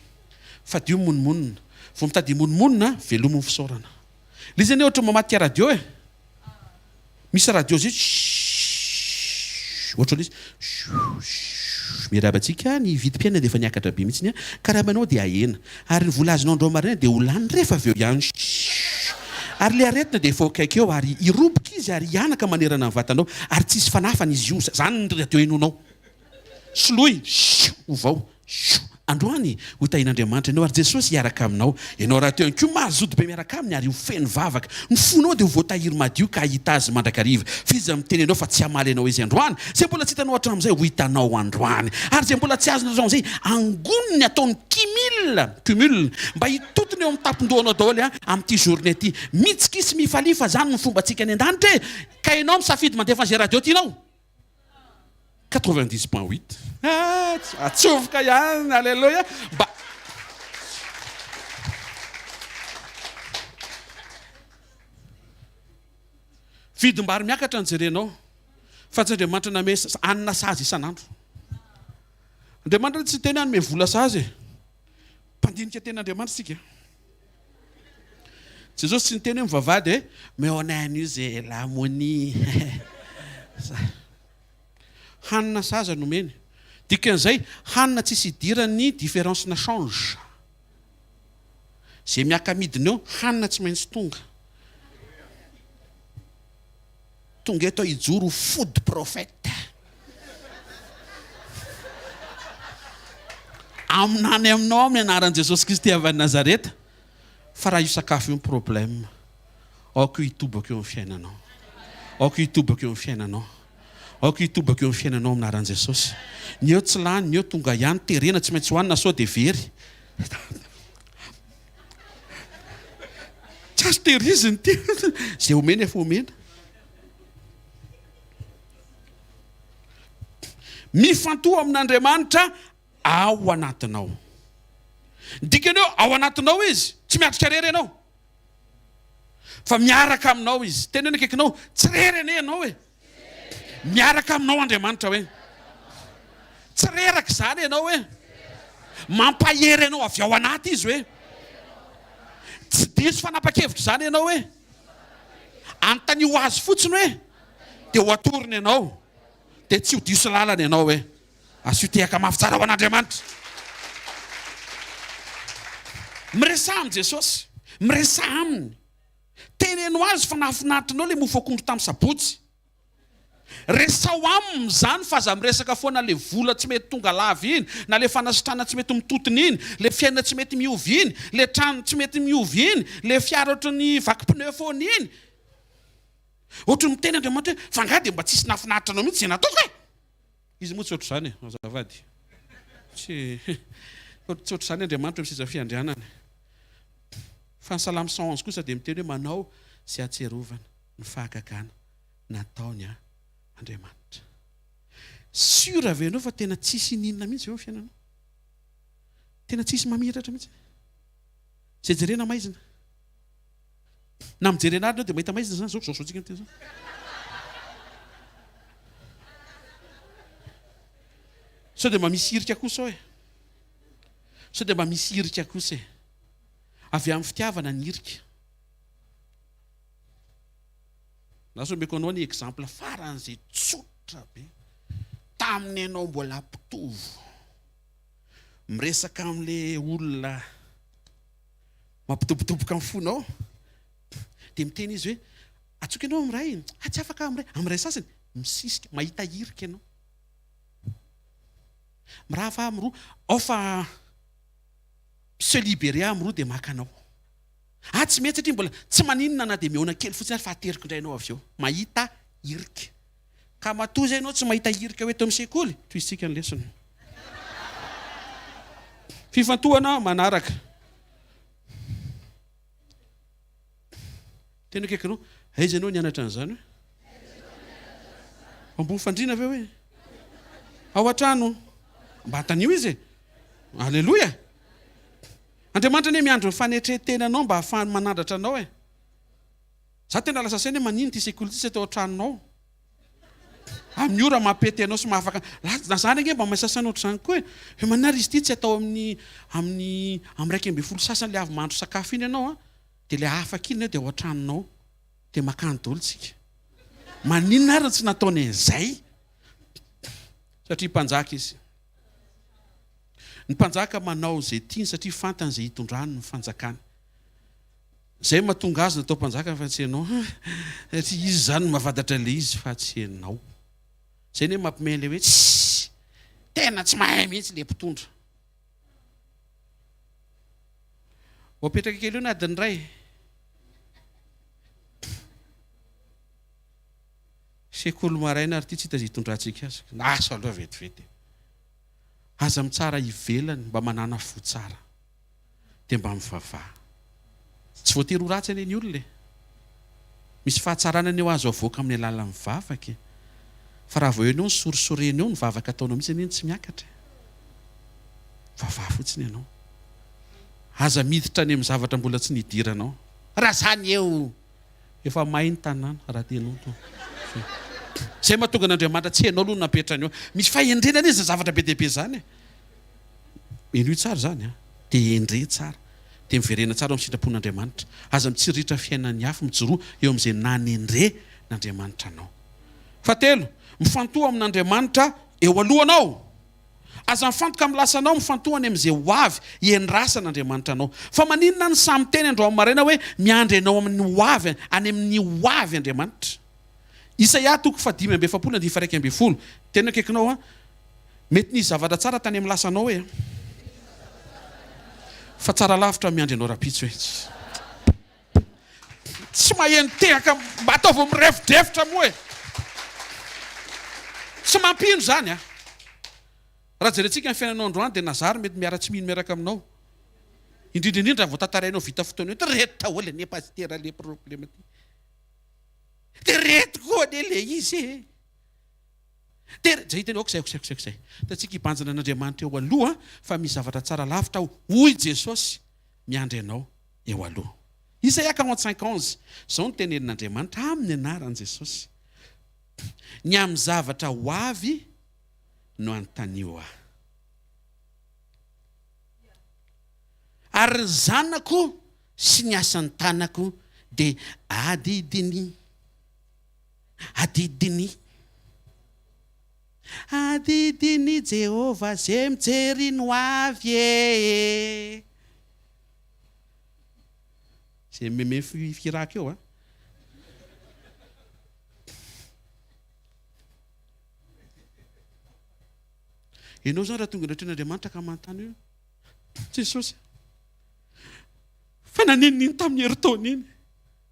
Speaker 1: Fadio ny mimonomonona. Vao mitady himonomonona, velomy ny fisaorana. Ilay izy anie ohatran'ny mamadika radio e. Misy radio zay shhh ohatran'ilay izy shhh miarahaba antsika, ny vidim-piainana dia efa niakatra be mihitsy an, karamanao dia ahena. Ary ny vola azonao androany maraina dia ho lany rehefa avy eo ihany. Shhh. Ary ilay aretina dia efa ho akaiky eo ary hiroboka izy ary hihanaka manerana ny vatanao ary tsy hisy fanafany izy io. Izany ny radio henoinao. Soloy. Shhh. Ovao. Shhh. Androany ho tahin'Andriamanitra ianao ary Jesosy hiaraka aminao. Ianao rahateo ihany koa mazoto be miaraka aminy ary ho feno vavaka. Ny fonao dia ho voatahiry madio ka hahita azy mandrakariva. Fa iza miteny anao fa tsy hamaly anao izy androany? Izay mbola tsy hitanao hatramin'izay ho hitanao androany. Ary izay mbola tsy azonao hatramin'izay, angony ny ataony kimil, cumul, mba hitotona eo amin'ny tampon-dohanao daholo amin'ity journée ity. Mitsikia sy mifalia fa izany no fombantsika any an-danitra e! Ka ianao misafidy mandefa an'izay radio tianao. 90 point huit ah, atsofoka ihany, aleloia, mba Vidim-bary miakatra no jerenao fa tsy Andriamanitra name hanina sazy isan'andro. Andriamanitra tsy niteny hanome vola sahaza e. Mpandinika tena Andriamanitra isika. Jesosy tsy niteny hoe mivavaha dia omeo anay an'io ze lamoni. Hanina sahaza no omeny. Dikan'izay, hanina tsisy idiran'ny différence na change. Ze miaka-midina eo, hanina tsy maintsy tonga. Tonga eto aho hijoro ho food prophète. Aminany aminao amin'ny anaran'i Jesosy Kristy avy any Nazareta fa raha io sakafo io ny problème, aoka io hitobaka eo amin'ny fiainanao. Aoka io hitobaka eo amin'ny fiainanao. Aoka io hitobaka eo amin'ny fiainanao amin'ny anaran'i Jesosy. Ny eo tsy lany, ny eo tonga ihany, terena tsy maintsy hohanina sao dia very. Tsy azo tehirizina ity. Izay omena efa omena. Mifantoha amin'Andriamanitra ao anatinao. Ny dikany hoe ao anatinao izy, tsy miatrika irery ianao. Fa miaraka aminao izy. Teneno akaikinao, tsy irery anie ianao e. Miaraka aminao Andriamanitra hoe. Tsy reraka izany ianao hoe. Mampahery anao avy ao anaty izy hoe. Tsy diso fanapa-kevitra izany ianao hoe. Anontanio azy fotsiny hoe. Dia ho atorony ianao. Dia tsy ho diso lalana ianao hoe. Asio tehaka mafy tsara ho an'Andriamanitra. Miresaha amin'i Jesosy. Miresaha aminy. Teneno azy fa nahafinaritra anao le mofo akondro tamin'ny sabotsy. Resaho aminy izany fa aza miresaka foana le vola tsy mety tonga lava iny, na le fanasitrana tsy mety mitotona iny, le fiainana tsy mety miova iny, le trano tsy mety miova iny, le fiara ohatran'ny vaky pneu foana iny. Ohatran'ny miteny Andriamanitra hoe fa angaha dia mba tsisy nahafinaritra anao mihitsy izay nataoko e? Izy moa tsy ohatr'izany e, azafady. Tsy tsy ohatr'izany Andriamanitra eo amin'ny seza fiandrianany. Fa ny Salamo 111 kosa dia miteny hoe manao izay hahatsiarovana ny fahagagana nataony an Andriamanitra. Sûr ve ianao fa tena tsisy ininona mihitsy eo amin'ny fiainanao? Tena tsisy mamiratra mihitsy. Izay jerena maizina. Na mijery anarina eo dia mahita maizina izany zao, zao zao tsika miteny zao. Sao dia mba misy hirika kosa ao e. Sao dia mba misy hirika kosa e. Avy amin'ny fitiavana ny hirika. Lasa omeko anao ny exemple faran'izay tsotra be. Tamin'ny ianao mbola mpitovo. Miresaka amin'ilay olona Mampidobodoboka ny fonao. Dia miteny izy hoe, Antsoiko ianao amin'ny iray. Ah, tsy afaka amin'ny iray. Amin'ny iray sasany, misisika, mahita hirika ianao. Mirava amin'ny roa. Ao fa se libérer amin'ny roa dia maka anao. Ah, tsy mety satria mbola tsy maninona na dia mihaona kely fotsiny ary fa ateriko indray ianao avy eo. Mahita hirika. Ka matoa izay ianao tsy mahita hirika ho eto amin'ny sekoly, tohizintsika ny lesona. Fifantohana manaraka. Tena akaikinao, aiza ianao nianatra an'izany hoe? Ambony fandriana ve hoe? Ao an-trano. Mba antanio izy e. Aleloia. Andriamanitra anie miandry ny fanetren-tenanao mba hahafahany manandratra anao e. Za tena lasa saina hoe manino ity sekoly ity tsy atao an-tranonao. Amin'ny ora mampety anao sy mahafaka na zany ange mba mahay sasany ohatr'izany koa e. Hoe manina ary izy ity tsy atao amin'ny amin'ny amin'ny 11 sasany le avy mahandro sakafo iny ianao an, dia le afaka iny dia ao an-tranonao. Dia makany daholo tsika. Maninona ary no tsy nataony an'izay? Satria mpanjaka izy. Ny mpanjaka manao izay tiany satria fantany izay hitondrany ny fanjakany. Zay mahatonga azy natao mpanjaka fa tsy ianao satria izy zany no mahafantatra le izy fa tsy ianao. Zay ne mampime le hoe tssy tena tsy mahay mihitsy le mpitondra. Ho apetraka kely eo ny adiny iray. Sekoly maraina ary ity tsy hita izay hitondrantsika azy. Asa aloha vetivety. Aza mitsara ivelany mba manàna fo tsara. dia mba mivavaha. Tsy voatery ho ratsy anie ny olona e! Misy fahatsarana anie ho azo avoaka amin'ny alalan'ny vavaka e! Fa raha vao ianao no sorisorena eo, ny vavaka ataonao mihitsy anie no tsy miakatra e! Vavaha fotsiny ianao. Aza miditra any amin'ny zavatra mbola tsy nidiranao. Raha zany eo! Efa may ny tanàna raha tianao to. Zay mahatonga an'Andriamanitra tsy ianao aloha no napetrany eo. Misy fahendrena anie izany zavatra be dia be izany e! Henoy tsara izany an! Dia hendre tsara. Dia miverena tsara ao amin'ny sitrapon'Andriamanitra. Aza mitsiriritra fiainan'ny hafa, mijoroa eo amin'izay nanendren'Andriamanitra anao. Fahatelo, mifantoha amin'Andriamanitra eo alohanao. Aza mifantoka amin'ny lasanao, mifantoha any amin'izay ho avy hiandrasan'Andriamanitra anao. Fa maninona no sahy miteny androany maraina hoe miandry anao amin'ny ho avy, any amin'ny ho avy Andriamanitra? Isaia toko fahadimy amby efapolo andininy faha-11. Tena akaikinao an! Mety nisy zavatra tsara tany amin'ny lasanao e! Fa tsara lavitra miandry anao rahampitso e! Tsy maheno tehaka mba ataovy mirefodrefotra moa e! Tsy mampino izany an! Raha jerentsika ny fiainanao androany dia Nazary mety miara-tsy mino miaraka aminao. Indrindra indrindra raha vao tantarainao vita fotoana eo, reto daholo anie pasitera le problema ty. Dia reto koa anie le izy e! Dia zay hiteny ok zay ok zay ok zay ok zay. Hitantsika hibanjina an'Andriamanitra eo aloha fa misy zavatra tsara lavitra ao hoy Jesosy miandry anao eo aloha. Isaia 45 11, Izao no tenenin'Andriamanitra amin'ny anaran'i Jesosy, Ny amin'ny zavatra ho avy no anontanio ahy. Ary ny zanako sy ny asan'ny tanako dia adidiny. Adidiny. Adidin'i Jehovah ze mijery ny ho avy e. Ze meme firaka eo a. Ianao zany raha tonga eo anatrehan'Andriamanitra ka manontany hoe Jesosy fa naninona iny tamin'ny herintaona iny?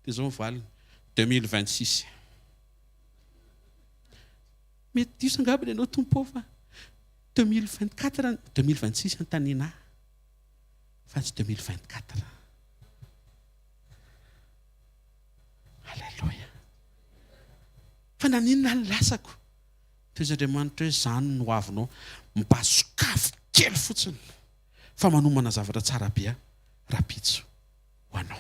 Speaker 1: Dia izao ny valiny, 2026. Mety diso angamba ianao Tompo ô fa 2024, 2026 anontaniana ahy fa tsy 2024. Alléluia. Fa naninona ny lasako? Toy izy Andriamanitra hoe izany no avinao. Mba sokafy kely fotsiny fa manomana zavatra tsara be aho rahampitso. ho anao.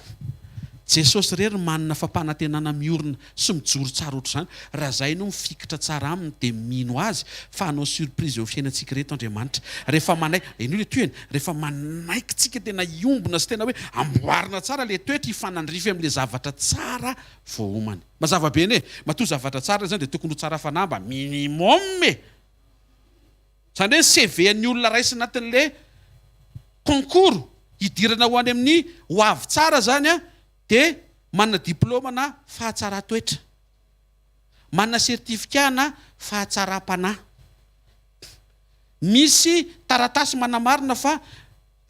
Speaker 1: Jesosy irery manana fampanantenana miorina sy mijoro tsara ohatr'izany. Raha zay no mifikitra tsara aminy dia mino azy fa hanao surprise eo amin'ny fiainantsika ireto Andriamanitra. Rehefa manaiky, henoy le tohiny, rehefa manaiky tsika tena hiombona sy tena hoe amboarina tsara le toetra hifanandrify amin'le zavatra tsara voaomany. Mazava be anie, matoa zavatra tsara izany dia tokony ho tsara fanahy mba minimum e! Izany hoe ny CV an'ny olona raisina anatin'ilay concours hidirana ho any amin'ny ho avy tsara izany dia manana diplaoma na fahatsaran-toetra, manana certificat na fahatsaram-panahy, misy taratasy manamarina fa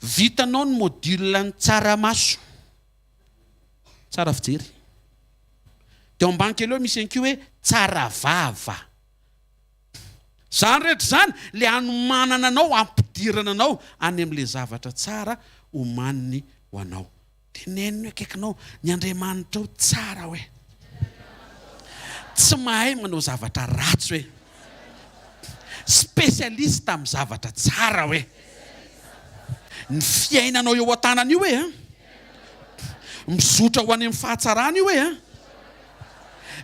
Speaker 1: vitanao ny module ny tsaramaso, tsara fijery. Dia ao ambany kely eo misy ihany koa hoe tsara vava. Izany rehetra izany ilay hanomanana anao, hampidirana anao any amin'ilay zavatra tsara omaniny ho anao. Teneno ny akaikinao, ny Andriamanitrao tsara hoe. Tsy mahay manao zavatra ratsy hoe. Spécialiste amin'ny zavatra tsara hoe. Ny fiainanao eo an-tanana io hoe an. Mizotra ho any amin'ny fahatsarana io hoe an.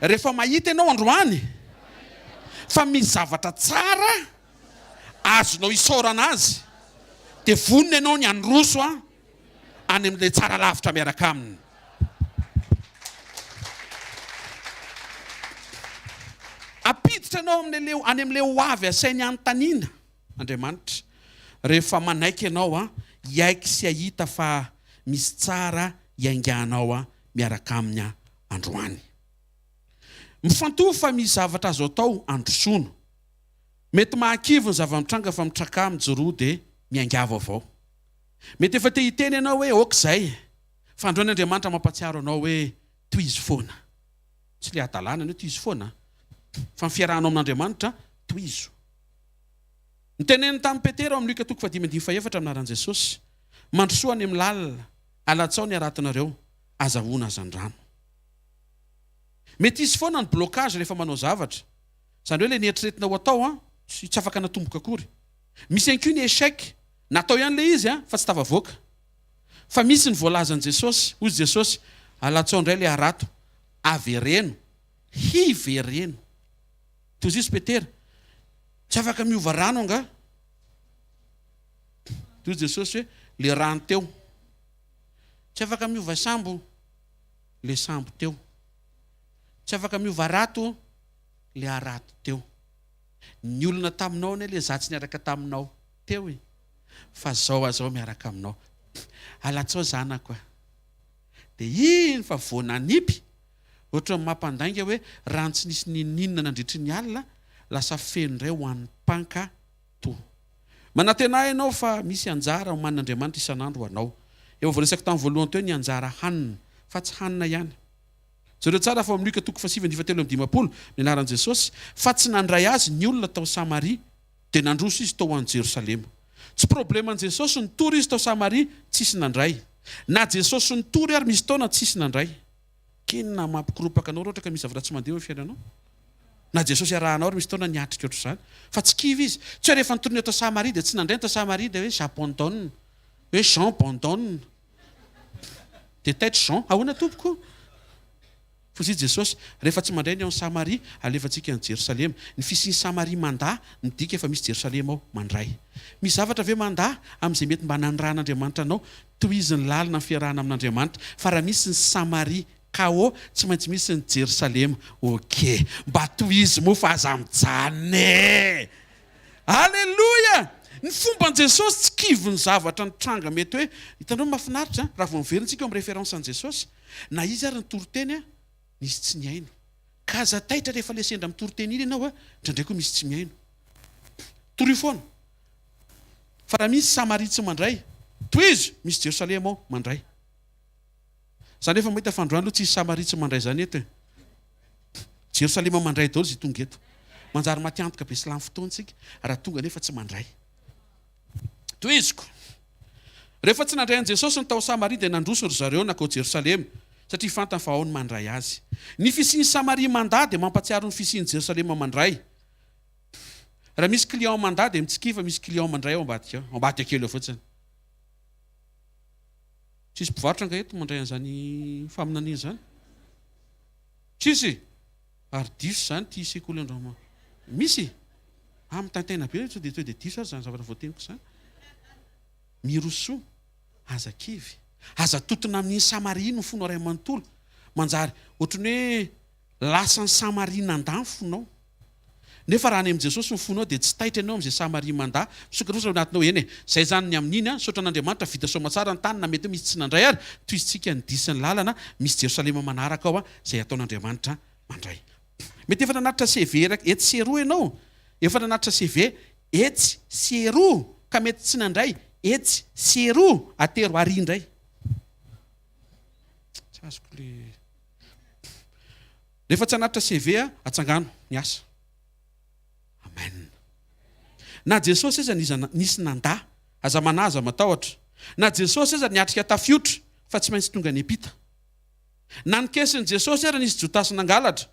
Speaker 1: Rehefa mahita ianao androany fa misy zavatra tsara azonao isaorana azy dia vonona ianao ny handroso any amin'ilay tsara lavitra miaraka aminy. Hampiditra anao amin'ilay any amin'ilay ho avy asainy hanontaniana Andriamanitra rehefa manaiky ianao hiaiky sy hahita fa misy tsara hiainganao miaraka aminy androany. Mifantoha fa misy zavatra azo atao handrosoana. Mety mahakivy ny zava-mitranga fa mitrakà, mijoroa dia miaingà vaovao. Mety efa te hiteny ianao hoe ok izay, fa androany Andriamanitra mampahatsiaro anao hoe tohizo foana. Tsy ilay hadalana ny hoe tohizo foana fa ny fiarahanao amin'Andriamanitra tohizo. Niteneniny tamin'i Petera ao amin'ny Lioka toko fahadimy andininy fahefatra amin'ny anaran'i Jesosy, Mandrosoa any amin'ny lalina, alatsao ny haratonareo, azahoana hazandrano. Mety hisy foana ny blocage rehefa manao zavatra. Izany hoe ilay neritreretina ho atao an, tsy tsy afaka natomboka akory. Misy ihany koa ny échec, natao ihany ilay izy an, fa tsy tafavoaka. Fa misy ny voalazan'i Jesosy, hoy Jesosy, alatsao indray ilay harato, avereno, hivereno. Tohizo Petera, tsy afaka miova rano angaha? Dia hoy Jesosy hoe, le rano teo. Tsy afaka miova sambo le sambo teo. Tsy afaka miova harato le harato teo. Ny olona taminao anie le za tsy niaraka taminao teo e. Fa zao aho zao miaraka aminao. Alatsao zanako a. Dia iny fa vao nanipy, ohatran'ny mampandainga hoe rano tsy nisy n'inon'inona nandritry ny alina, lasa feno indray ho an'ny mpanka to. Manantena ianao fa misy anjara omanin'Andriamanitra isan'andro ho anao. Efa voaresako tamin'ny voalohany teo ny anjara hanina, fa tsy hanina ihany. Jereo tsara fa ao amin'ny Lioka toko fahasivy andininy fahatelo amby dimampolo, ny anaran'i Jesosy, fa tsy nandray azy ny olona tao Samaria, dia nandroso izy tao ho any Jerosalema. Tsy probleman'i Jesosy nitory izy tao Samaria, tsisy nandray. Na Jesosy nitory ary misy taona tsisy nandray. K'inona mampikoropaka anao raha ohatra ka misy zavatra tsy mandeha eo amin'ny fiainanao? Na Jesosy arahanao ary misy taona niatrika ohatr'izany. Fa tsy kivy izy. Tsy hoe rehefa nitorina tao Samaria dia tsy nandray ny tao Samaria dia hoe j'abandonne. Hoe Jean bandonne. Dia taitra Jean. Ahoana tompoko? Fa hoy Jesosy, rehefa tsy mandray ny ao Samaria, alefantsika any Jerosalema. Ny fisian'i Samaria mandà midika fa misy Jerosalema ao mandray. Misy zavatra ve mandà amin'izay mety mba nanirahan'Andriamanitra anao? Tohizo ny lalina ny fiarahana amin'Andriamanitra. Fa raha misy ny Samaria KO, tsy maintsy misy ny Jerosalema ok. Mba tohizo moa fa aza mijanona e! Aleloia! Ny fomban'i Jesosy tsy kivy ny zavatra nitranga mety hoe, hitanareo mahafinaritra an, raha vao miverina tsika eo amin'ny référence an'i Jesosy, na izy ary nitory teny an, nisy tsy nihaino. Ka aza taitra rehefa le sendra mitory teny iny ianao an, indraindray koa misy tsy mihaino. Torio foana. Fa raha misy Samaria tsy mandray, tohizo, misy Jerosalema ao mandray. Za nefa mahita fa androany aloha tsisy Samaria tsy mandray zany eto e. Jerosalema mandray daholo izay tonga eto. Manjary maty antoka be sy lany fotoana tsika raha tonga nefa tsy mandray. Tohiziko. Rehefa tsy nandray an'i Jesosy ny tao Samaria dia nandroso ry zareo nankao Jerosalema satria fantany fa ao ny mandray azy. Ny fisian'i Samaria mandà dia mampatsiaro ny fisian'i Jerosalema mandray. Raha misy client mandà dia mitsikia fa misy client mandray ao ambadika ao, ao ambadika kely ao fotsiny. Tsisy mpivarotra angaha eto mandray an'izany faminaniana izany? Tsisy? Ary diso izany ity sekoly Andrama. Misy? Ah, mitaintaina be sao dia sao dia diso aza izany zavatra voateniko izany. Mirosoa, aza kivy. Aza totona amin'iny Samaria iny ny fonao iray manontolo. Manjary ohatran'ny hoe Lasan'i Samaria nandà ny fonao. Nefa raha any amin'i Jesosy ny fonao dia tsy taitra ianao amin'izay Samaria mandà. Misokatra fotsiny ao anatinao, eny e, izay izany ny amin'iny an, misaotra an'Andriamanitra, vita soamatsara ny tany na mety hoe misy tsy nandray ary, tohizintsika ny dihy sy ny lalana, misy Jerosalema manaraka ao an, izay ataon'Andriamanitra mandray. Mety efa nanatitra CV etsy sy eroa ianao, efa nanatitra CV etsy sy eroa ka mety tsy nandray etsy sy eroa, atero ary indray. Tsy azoko le. Rehefa tsy hanatitra CV atsangano ny asa. Amen. Na Jesosy aza niza nisy nandà, aza manahy aza matahotra. Na Jesosy aza niatrika tafiotra fa tsy maintsy tonga niampita. Na ny kesin'i Jesosy ara nisy Jodasy nangalatra.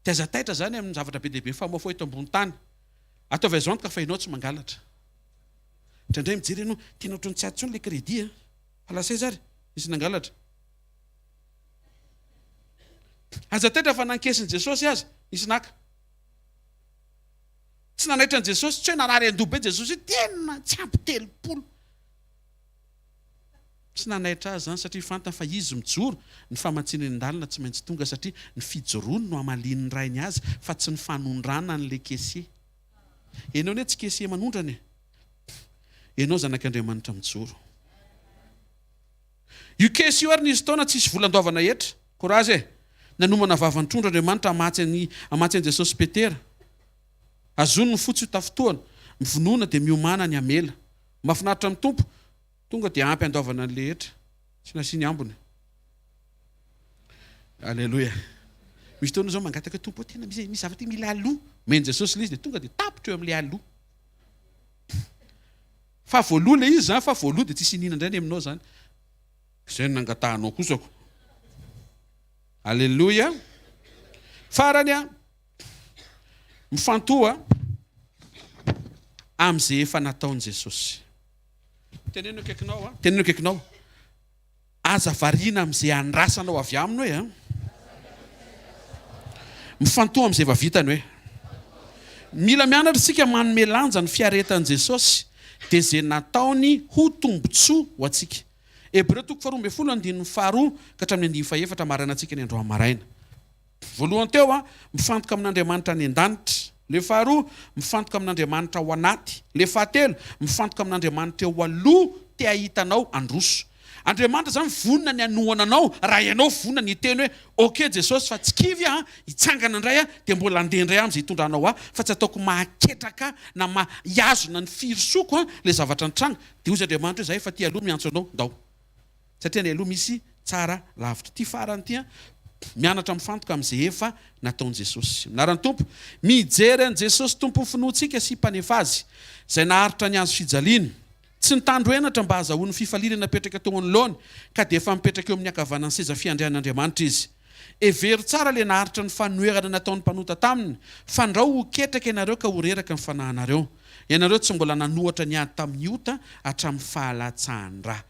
Speaker 1: Dia aza taitra zany amin'ny zavatra be dia be mifamoafoa eto ambony tany. Ataovy azo antoka fa ianao tsy mangalatra. Indraindray mijery ianao, tena ohatran'ny tsy ato intsony ilay crédit a! Fa lasa aiza ary? Nisy nangalatra. Aza taitra fa nankesin'i Jesosy aza, nisy naka. Tsy nanaitra an'i Jesosy, tsy hoe narary an-doha be Jesosy hoe tena tsy ampy 30. Tsy nanaitra azy izany satria fantany fa izy mijoro, ny famatsiana eny an-dalana tsy maintsy tonga satria ny fijoroany no hamalian'ny Rainy azy fa tsy ny fanondrana an'ilay caissier. Enao anie tsy caissier manondrana e! Enao zanak'Andriamanitra mijoro. Io caisse io ary nisy taona tsisy vola andoavana hetra. Courage e! Nanomana vavan-trondro Andriamanitra hamatsy an'i hamatsy an'i Jesosy sy Petera. Azony ny fo tsy ho tafintohana. Mivonona dia miomàna ny hamela. Mahafinaritra amin'ny Tompo. Tonga dia ampy andoavana an'ilay hetra. Tsy nasiany ambiny. Aleloia. Misy fotoana zao mangataka Tompo tena misy misy zavatra mila aloha. Omen'i Jesosy ilay izy dia tonga dia tapitra eo amin'ilay aloha. Fa voaloha ilay izy zany fa voaloha dia tsisy iniana indray ny aminao zany. Izay no nangatahanao kosako. Aleloia. Farany a, mifantoha amin'izay efa nataon'i Jesosy. Teneno akaikinao a, teneno akaikinao. Aza variana amin'izay andrasanao avy aminy hoe a. Mifantoha amin'izay efa vitany hoe. Mila mianatra isika manome lanja ny fiaretan'i Jesosy, dia izay nataony ho tombontsoa ho antsika. Hebreo toko faharoa ambin'ny folo andininy faharoa ka hatramin'ny andininy fahefatra marainantsika ny androany maraina. Voalohany teo, mifantoka amin'Andriamanitra any an-danitra. Le faharoa, mifantoka amin'Andriamanitra ao anaty. Le fahatelo, mifantoka amin'Andriamanitra eo aloha te hahita anao handroso. Andriamanitra izany vonona ny hanohana anao raha ianao vonona ny hiteny hoe ok Jesosy fa tsy kivy aho an, hitsangana indray aho dia mbola handeha indray aho amin'izay hitondranao ahy fa tsy ataoko mahaketraka ahy na maha hihazona ny firosoako an ilay zavatra nitranga. Dia hozy Andriamanitra hoe za efa aty aloha miantso anao, ndao. Satria any aloha misy tsara lavitra. Ity farany ity an, mianatra mifantoka amin'izay efa nataon'i Jesosy. Amin'ny anaran'ny Tompo, mijery an'i Jesosy Tompon'ny finoantsika sy Mpanefa azy, izay naharitra ny hazo fijaliana. Tsy nitandro henatra mba hahazahoany ny fifaliana napetraka teo anoloany, ka dia efa mipetraka eo amin'ny ankavanan'ny seza fiandrian'Andriamanitra izy. Hevero tsara ilay naharitra ny fanoherana nataon'ny mpanota taminy, fandrao ho ketraka ianareo ka ho reraka ny fanahinareo. Ianareo tsy mbola nanohatra ny ady tamin'ny ota hatramin'ny fahalatsahan-dra.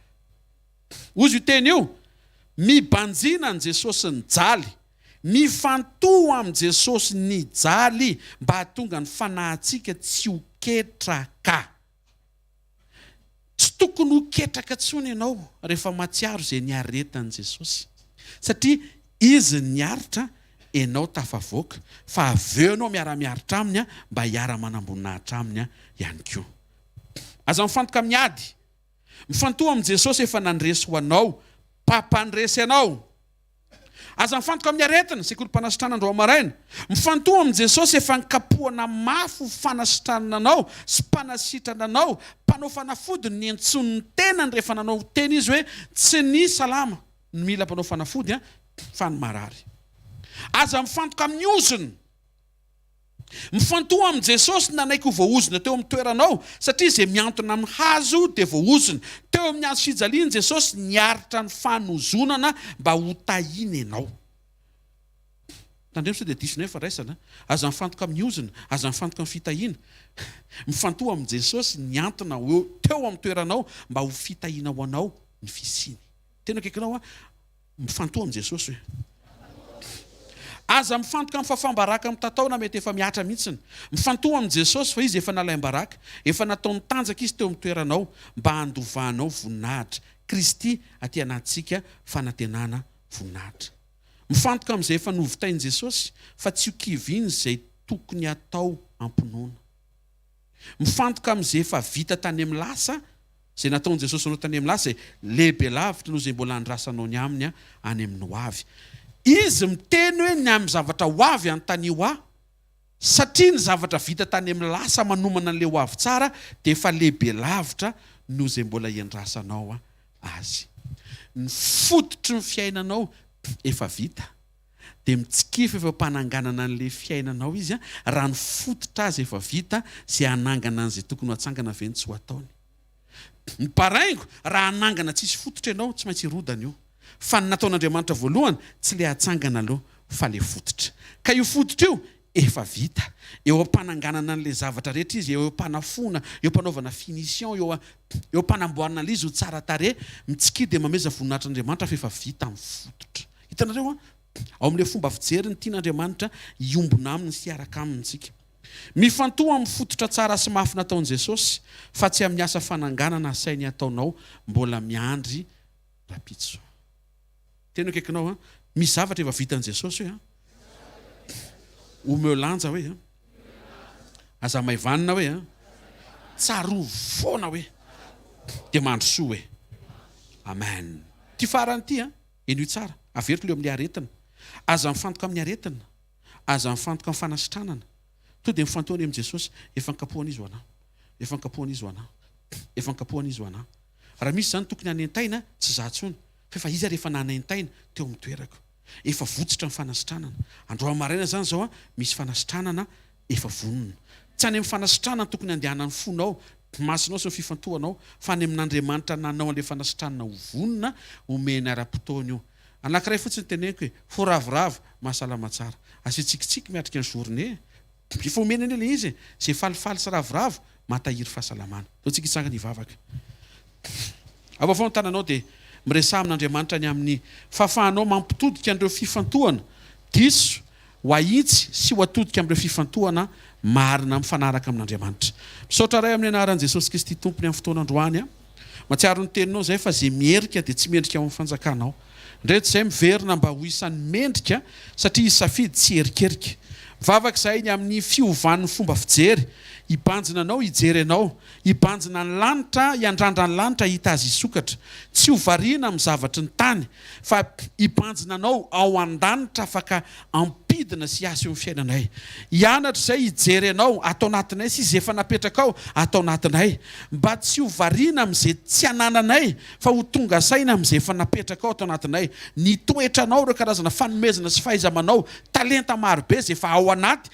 Speaker 1: Hozy io teny io, Mibanjina an'i Jesosy nijaly. Mifantoha amin'i Jesosy nijaly mba hahatonga ny fanahintsika tsy ho ketraka. Tsy tokony ho ketraka intsony ianao rehefa mahatsiaro izay niaretan'i Jesosy. Satria Izy niaritra, ianao tafavoaka, fa avy eo ianao miara-miaritra Aminy mba hiara-manamboninahitra Aminy ihany koa. Aza mifantoka amin'ny ady. Mifantoha amin'i Jesosy efa nandresy ho anao, Mpampandresy anao. Aza mifantoka amin'ny aretina, sekolim-panasitranana androany maraina. Mifantoha amin'i Jesosy efa nikapohana mafy ho fanasitranana anao sy mpanasitrana anao, mpanao fanafody no niantsoany ny tenany rehefa nanao teny izy hoe tsy ny salama no mila mpanao fanafody fa ny marary. Aza mifantoka amin'ny ozona. Mifantoha amin'i Jesosy nanaiky ho voaozona teo amin'ny toeranao, satria izay mihantona amin'ny hazo dia voaozona. Teo amin'ny hazo fijaliana Jesosy niaritra ny fanozonana mba ho tahiana ianao. Tandremo sao dia diso indray ny fandraisana. Aza mifantoka amin'ny ozona, aza mifantoka amin'ny fitahiana. Mifantoha amin'i Jesosy nihantona ho eo teo amin'ny toeranao mba ho fitahiana ho anao ny fisiany. Tena akaikinao aho. Mifantoha amin'i Jesosy hoe. Aza mifantoka amin'ny fafam-baraka mitatao na mety efa mihatra mihitsiny. Mifantoha amin'i Jesosy fa Izy efa nalaim-baraka, efa nataony tanjaka Izy teo amin'ny toeranao mba handovanao voninahitra. Kristy aty anatintsika fanantenana voninahitra. Mifantoka amin'izay efa novitain'i Jesosy fa tsy ho kiviana izay tokony hatao am-pinoana. Mifantoka amin'izay efa vita tany amin'ny lasa, izay nataon'i Jesosy anao tany amin'ny lasa, izay lehibe lavitra noho izay mbola andrasanao ny aminy any amin'ny ho avy. Izy miteny hoe ny amin'ny zavatra ho avy anontanio ahy, satria ny zavatra vita tany amin'ny lasa manomana an'ilay ho avy tsara dia efa lehibe lavitra noho izay mbola iandrasanao azy. Ny fototry ny fiainanao efa vita. dia mitsikify efa mpananganana an'ilay fiainanao izy an, raha ny fototra aza efa vita, izay hanangana an'izay tokony ho atsangana ve no tsy ho ataony? Ny baraingo, raha hanangana tsisy fototra ianao, tsy maintsy hirodana io. Fa ny nataon'Andriamanitra voalohany, tsy ilay hatsangana aloha, fa ilay fototra. Ka io fototra io, efa vita. Eo am-pananganana an'ilay zavatra rehetra izy, eo am-panafoana, eo am-panaovana finition, eo eo am-panamboarana an'ilay izy ho tsara tarehy, mitsikia dia mameza voninahitr'Andriamanitra fa efa vita ny fototra. Hitanareo an? Ao amin'ilay fomba fijery ny tian'Andriamanitra hiombona aminy sy hiaraka aminy isika. Mifantoha amin'ny fototra tsara sy mafy nataon'i Jesosy, fa tsy amin'ny asa fananganana asainy hataonao mbola miandry rahampitso. Tena akaikinao an? Misy zavatra efa vitan'i Jesosy hoe an? Omeo lanja hoe an? Aza hamaivanina hoe an? Tsarovy foana hoe. Dia mandrosoa hoe. Amen. Ity farany ity an? Henoy tsara, averiko ilay eo amin'ny aretina. Aza mifantoka amin'ny aretina. Aza mifantoka amin'ny fanasitranana. To dia mifantoha any amin'i Jesosy. Efa nikapohana Izy ho anà. Efa nikapohana Izy ho anà. Efa nikapohana Izy ho anà. Raha misy izany tokony hanentaina, tsy izaho intsony, fa efa Izy ary efa nanaintaina teo amin'ny toerako. Efa votsitra ny fanasitranana. Androany maraina izany izao an, misy fanasitranana efa vonona. Tsy any amin'ny fanasitranana no tokony handehanan'ny fonao, ny masonao sy ny fifantohanao, fa any amin'Andriamanitra nanao an'ilay fanasitranana ho vonona, omeny ara-potoana io. Anankiray fotsiny teneniko e, fo ravoravo, mahasalama tsara. Asio tsikitsiky miatrika ny journée e. Efa omeny anie ilay izy e. Izay falifaly sy ravoravo, mahatahiry fahasalamana. Ndao tsika hitsangana hivavaka. Avafao ny tananao dia miresaha amin'Andriamanitra ny amin'ny fahafahanao mampitodika an'ireo fifantohana diso. ho ahitsy sy ho atodika amin'ireo fifantohana marina mifanaraka amin'Andriamanitra. Misaotra Ray amin'ny anaran'i Jesosy Kristy Tompo ny amin'ny fotoana androany a. Mahatsiaro ny teninao izay fa izay miherika dia tsy mendrika ao amin'ny fanjakanao. Ndreto izay miverina mba ho isan'ny mendrika satria hisafidy tsy hierikerika. Mivavaka izahay ny amin'ny fiovan'ny fomba fijery, hibanjina anao hijery anao, hibanjina ny lanitra hiandrandra ny lanitra hahita azy hisokatra. Tsy ho variana amin'ny zavatry ny tany fa hibanjina anao ao an-danitra afaka hampidina sy hiasa eo amin'ny fiainanay. Hianatra izay hijery anao ato anatinay sy izay efa napetrakao ato anatinay. Mba tsy ho variana amin'izay tsy anananay fa ho tonga saina amin'izay efa napetrakao ato anatinay. Ny toetranao, ireo karazana fanomezana sy fahaiza-manao, talenta marobe izay efa ao anaty,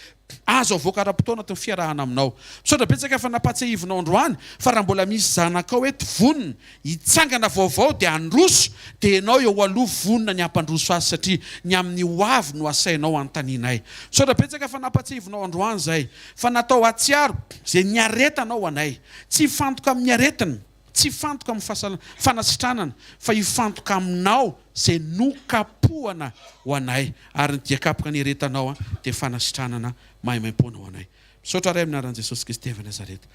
Speaker 1: azo avoaka ara-potoana anatin'ny fiarahana aminao. Misaotra betsaka fa nampahatsiahivinao androany fa raha mbola misy zanakao eto vonona hitsangana vaovao dia handroso dia ianao eo aloha vonona ny hampandroso azy satria ny amin'ny ho avy no asainao anontanianay. Misaotra betsaka fa nampahatsiahivinao androany izay fa natao hahatsiaro izay niaretanao ho anay. Tsy hifantoka amin'ny aretina, tsy hifantoka amin'ny fahasalamana, fanasitranana fa hifantoka aminao izay nokapohana ho anay ary ny dian-kapoka niaretanao dia fanasitranana maimaimpoana ho anay. Misaotra Ray amin'ny anaran'i Jesosy Kristy avy Nazareta.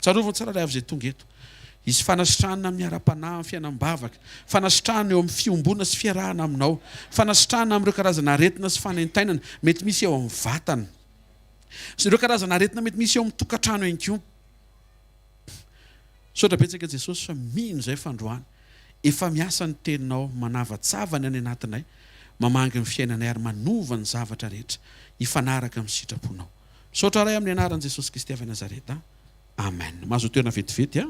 Speaker 1: Tsarovy ny tsirairay avy izay tonga eto. Hisy fanasitranana amin'ny ara-panahy, amin'ny fiainam-bavaka, fanasitranana eo amin'ny fiombonana sy fiarahana aminao, fanasitranana amin'ireo karazana aretina sy fanaintainana mety misy eo amin'ny vatana, sy ireo karazana aretina mety misy eo amin'ny tokantrano ihany koa. Misaotra betsaka Jesosy fa mino izay fa androany efa miasa ny teninao manavatsava ny any anatinay, mamangy ny fiainanay ary manova ny zavatra rehetra hifanaraka amin'ny sitraponao. Misaotra Ray amin'ny anaran'i Jesosy Kristy avy Nazareta. Amen. Mahazo toerana vetivety a.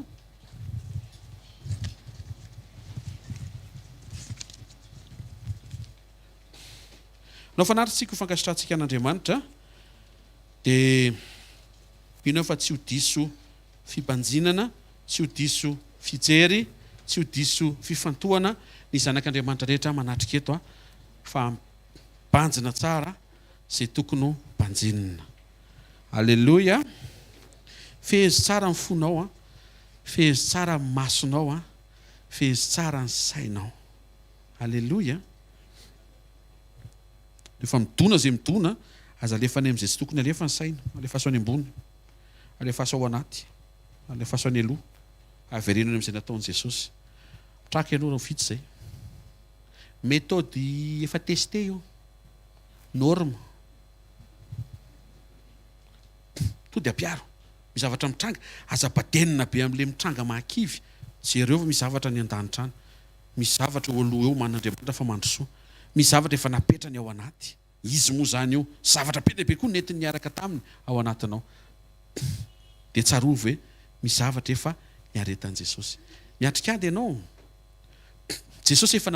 Speaker 1: Nao fanaritsika ho fankasitrahantsika an'Andriamanitra dia mino aho fa tsy ho diso fibanjinana, tsy ho diso fijery, tsy ho diso fifantohana ny zanak'Andriamanitra rehetra manatrika eto fa banjina tsara izay tokony ho banjinina. Aleloia! Fehezo tsara ny fonao an, fehezo tsara ny masonao an, fehezo tsara ny sainao. Aleloia! Rehefa midona izay midona, aza alefa any amin'izay tsy tokony alefa ny saina, alefaso any ambony, alefaso ao anaty, alefaso any aloha, avereno any amin'izay nataon'i Jesosy. Mitraka ianao raha ho vita izay. Méthode efa testé io. Norme. To dia ampiaro. Misy zavatra mitranga. Aza badenina be amin'ilay mitranga mahakivy. Jereo fa misy zavatra any an-danitra any. Misy zavatra eo aloha eo man'Andriamanitra fa mandrosoa. Misy zavatra efa napetrany ao anaty. Izy moa izany io. Zavatra be dia be koa nentiny niaraka taminy ao anatinao. Dia tsarovy hoe misy zavatra efa niaretan'i Jesosy. Miatrika ady ianao. Jesosy efa.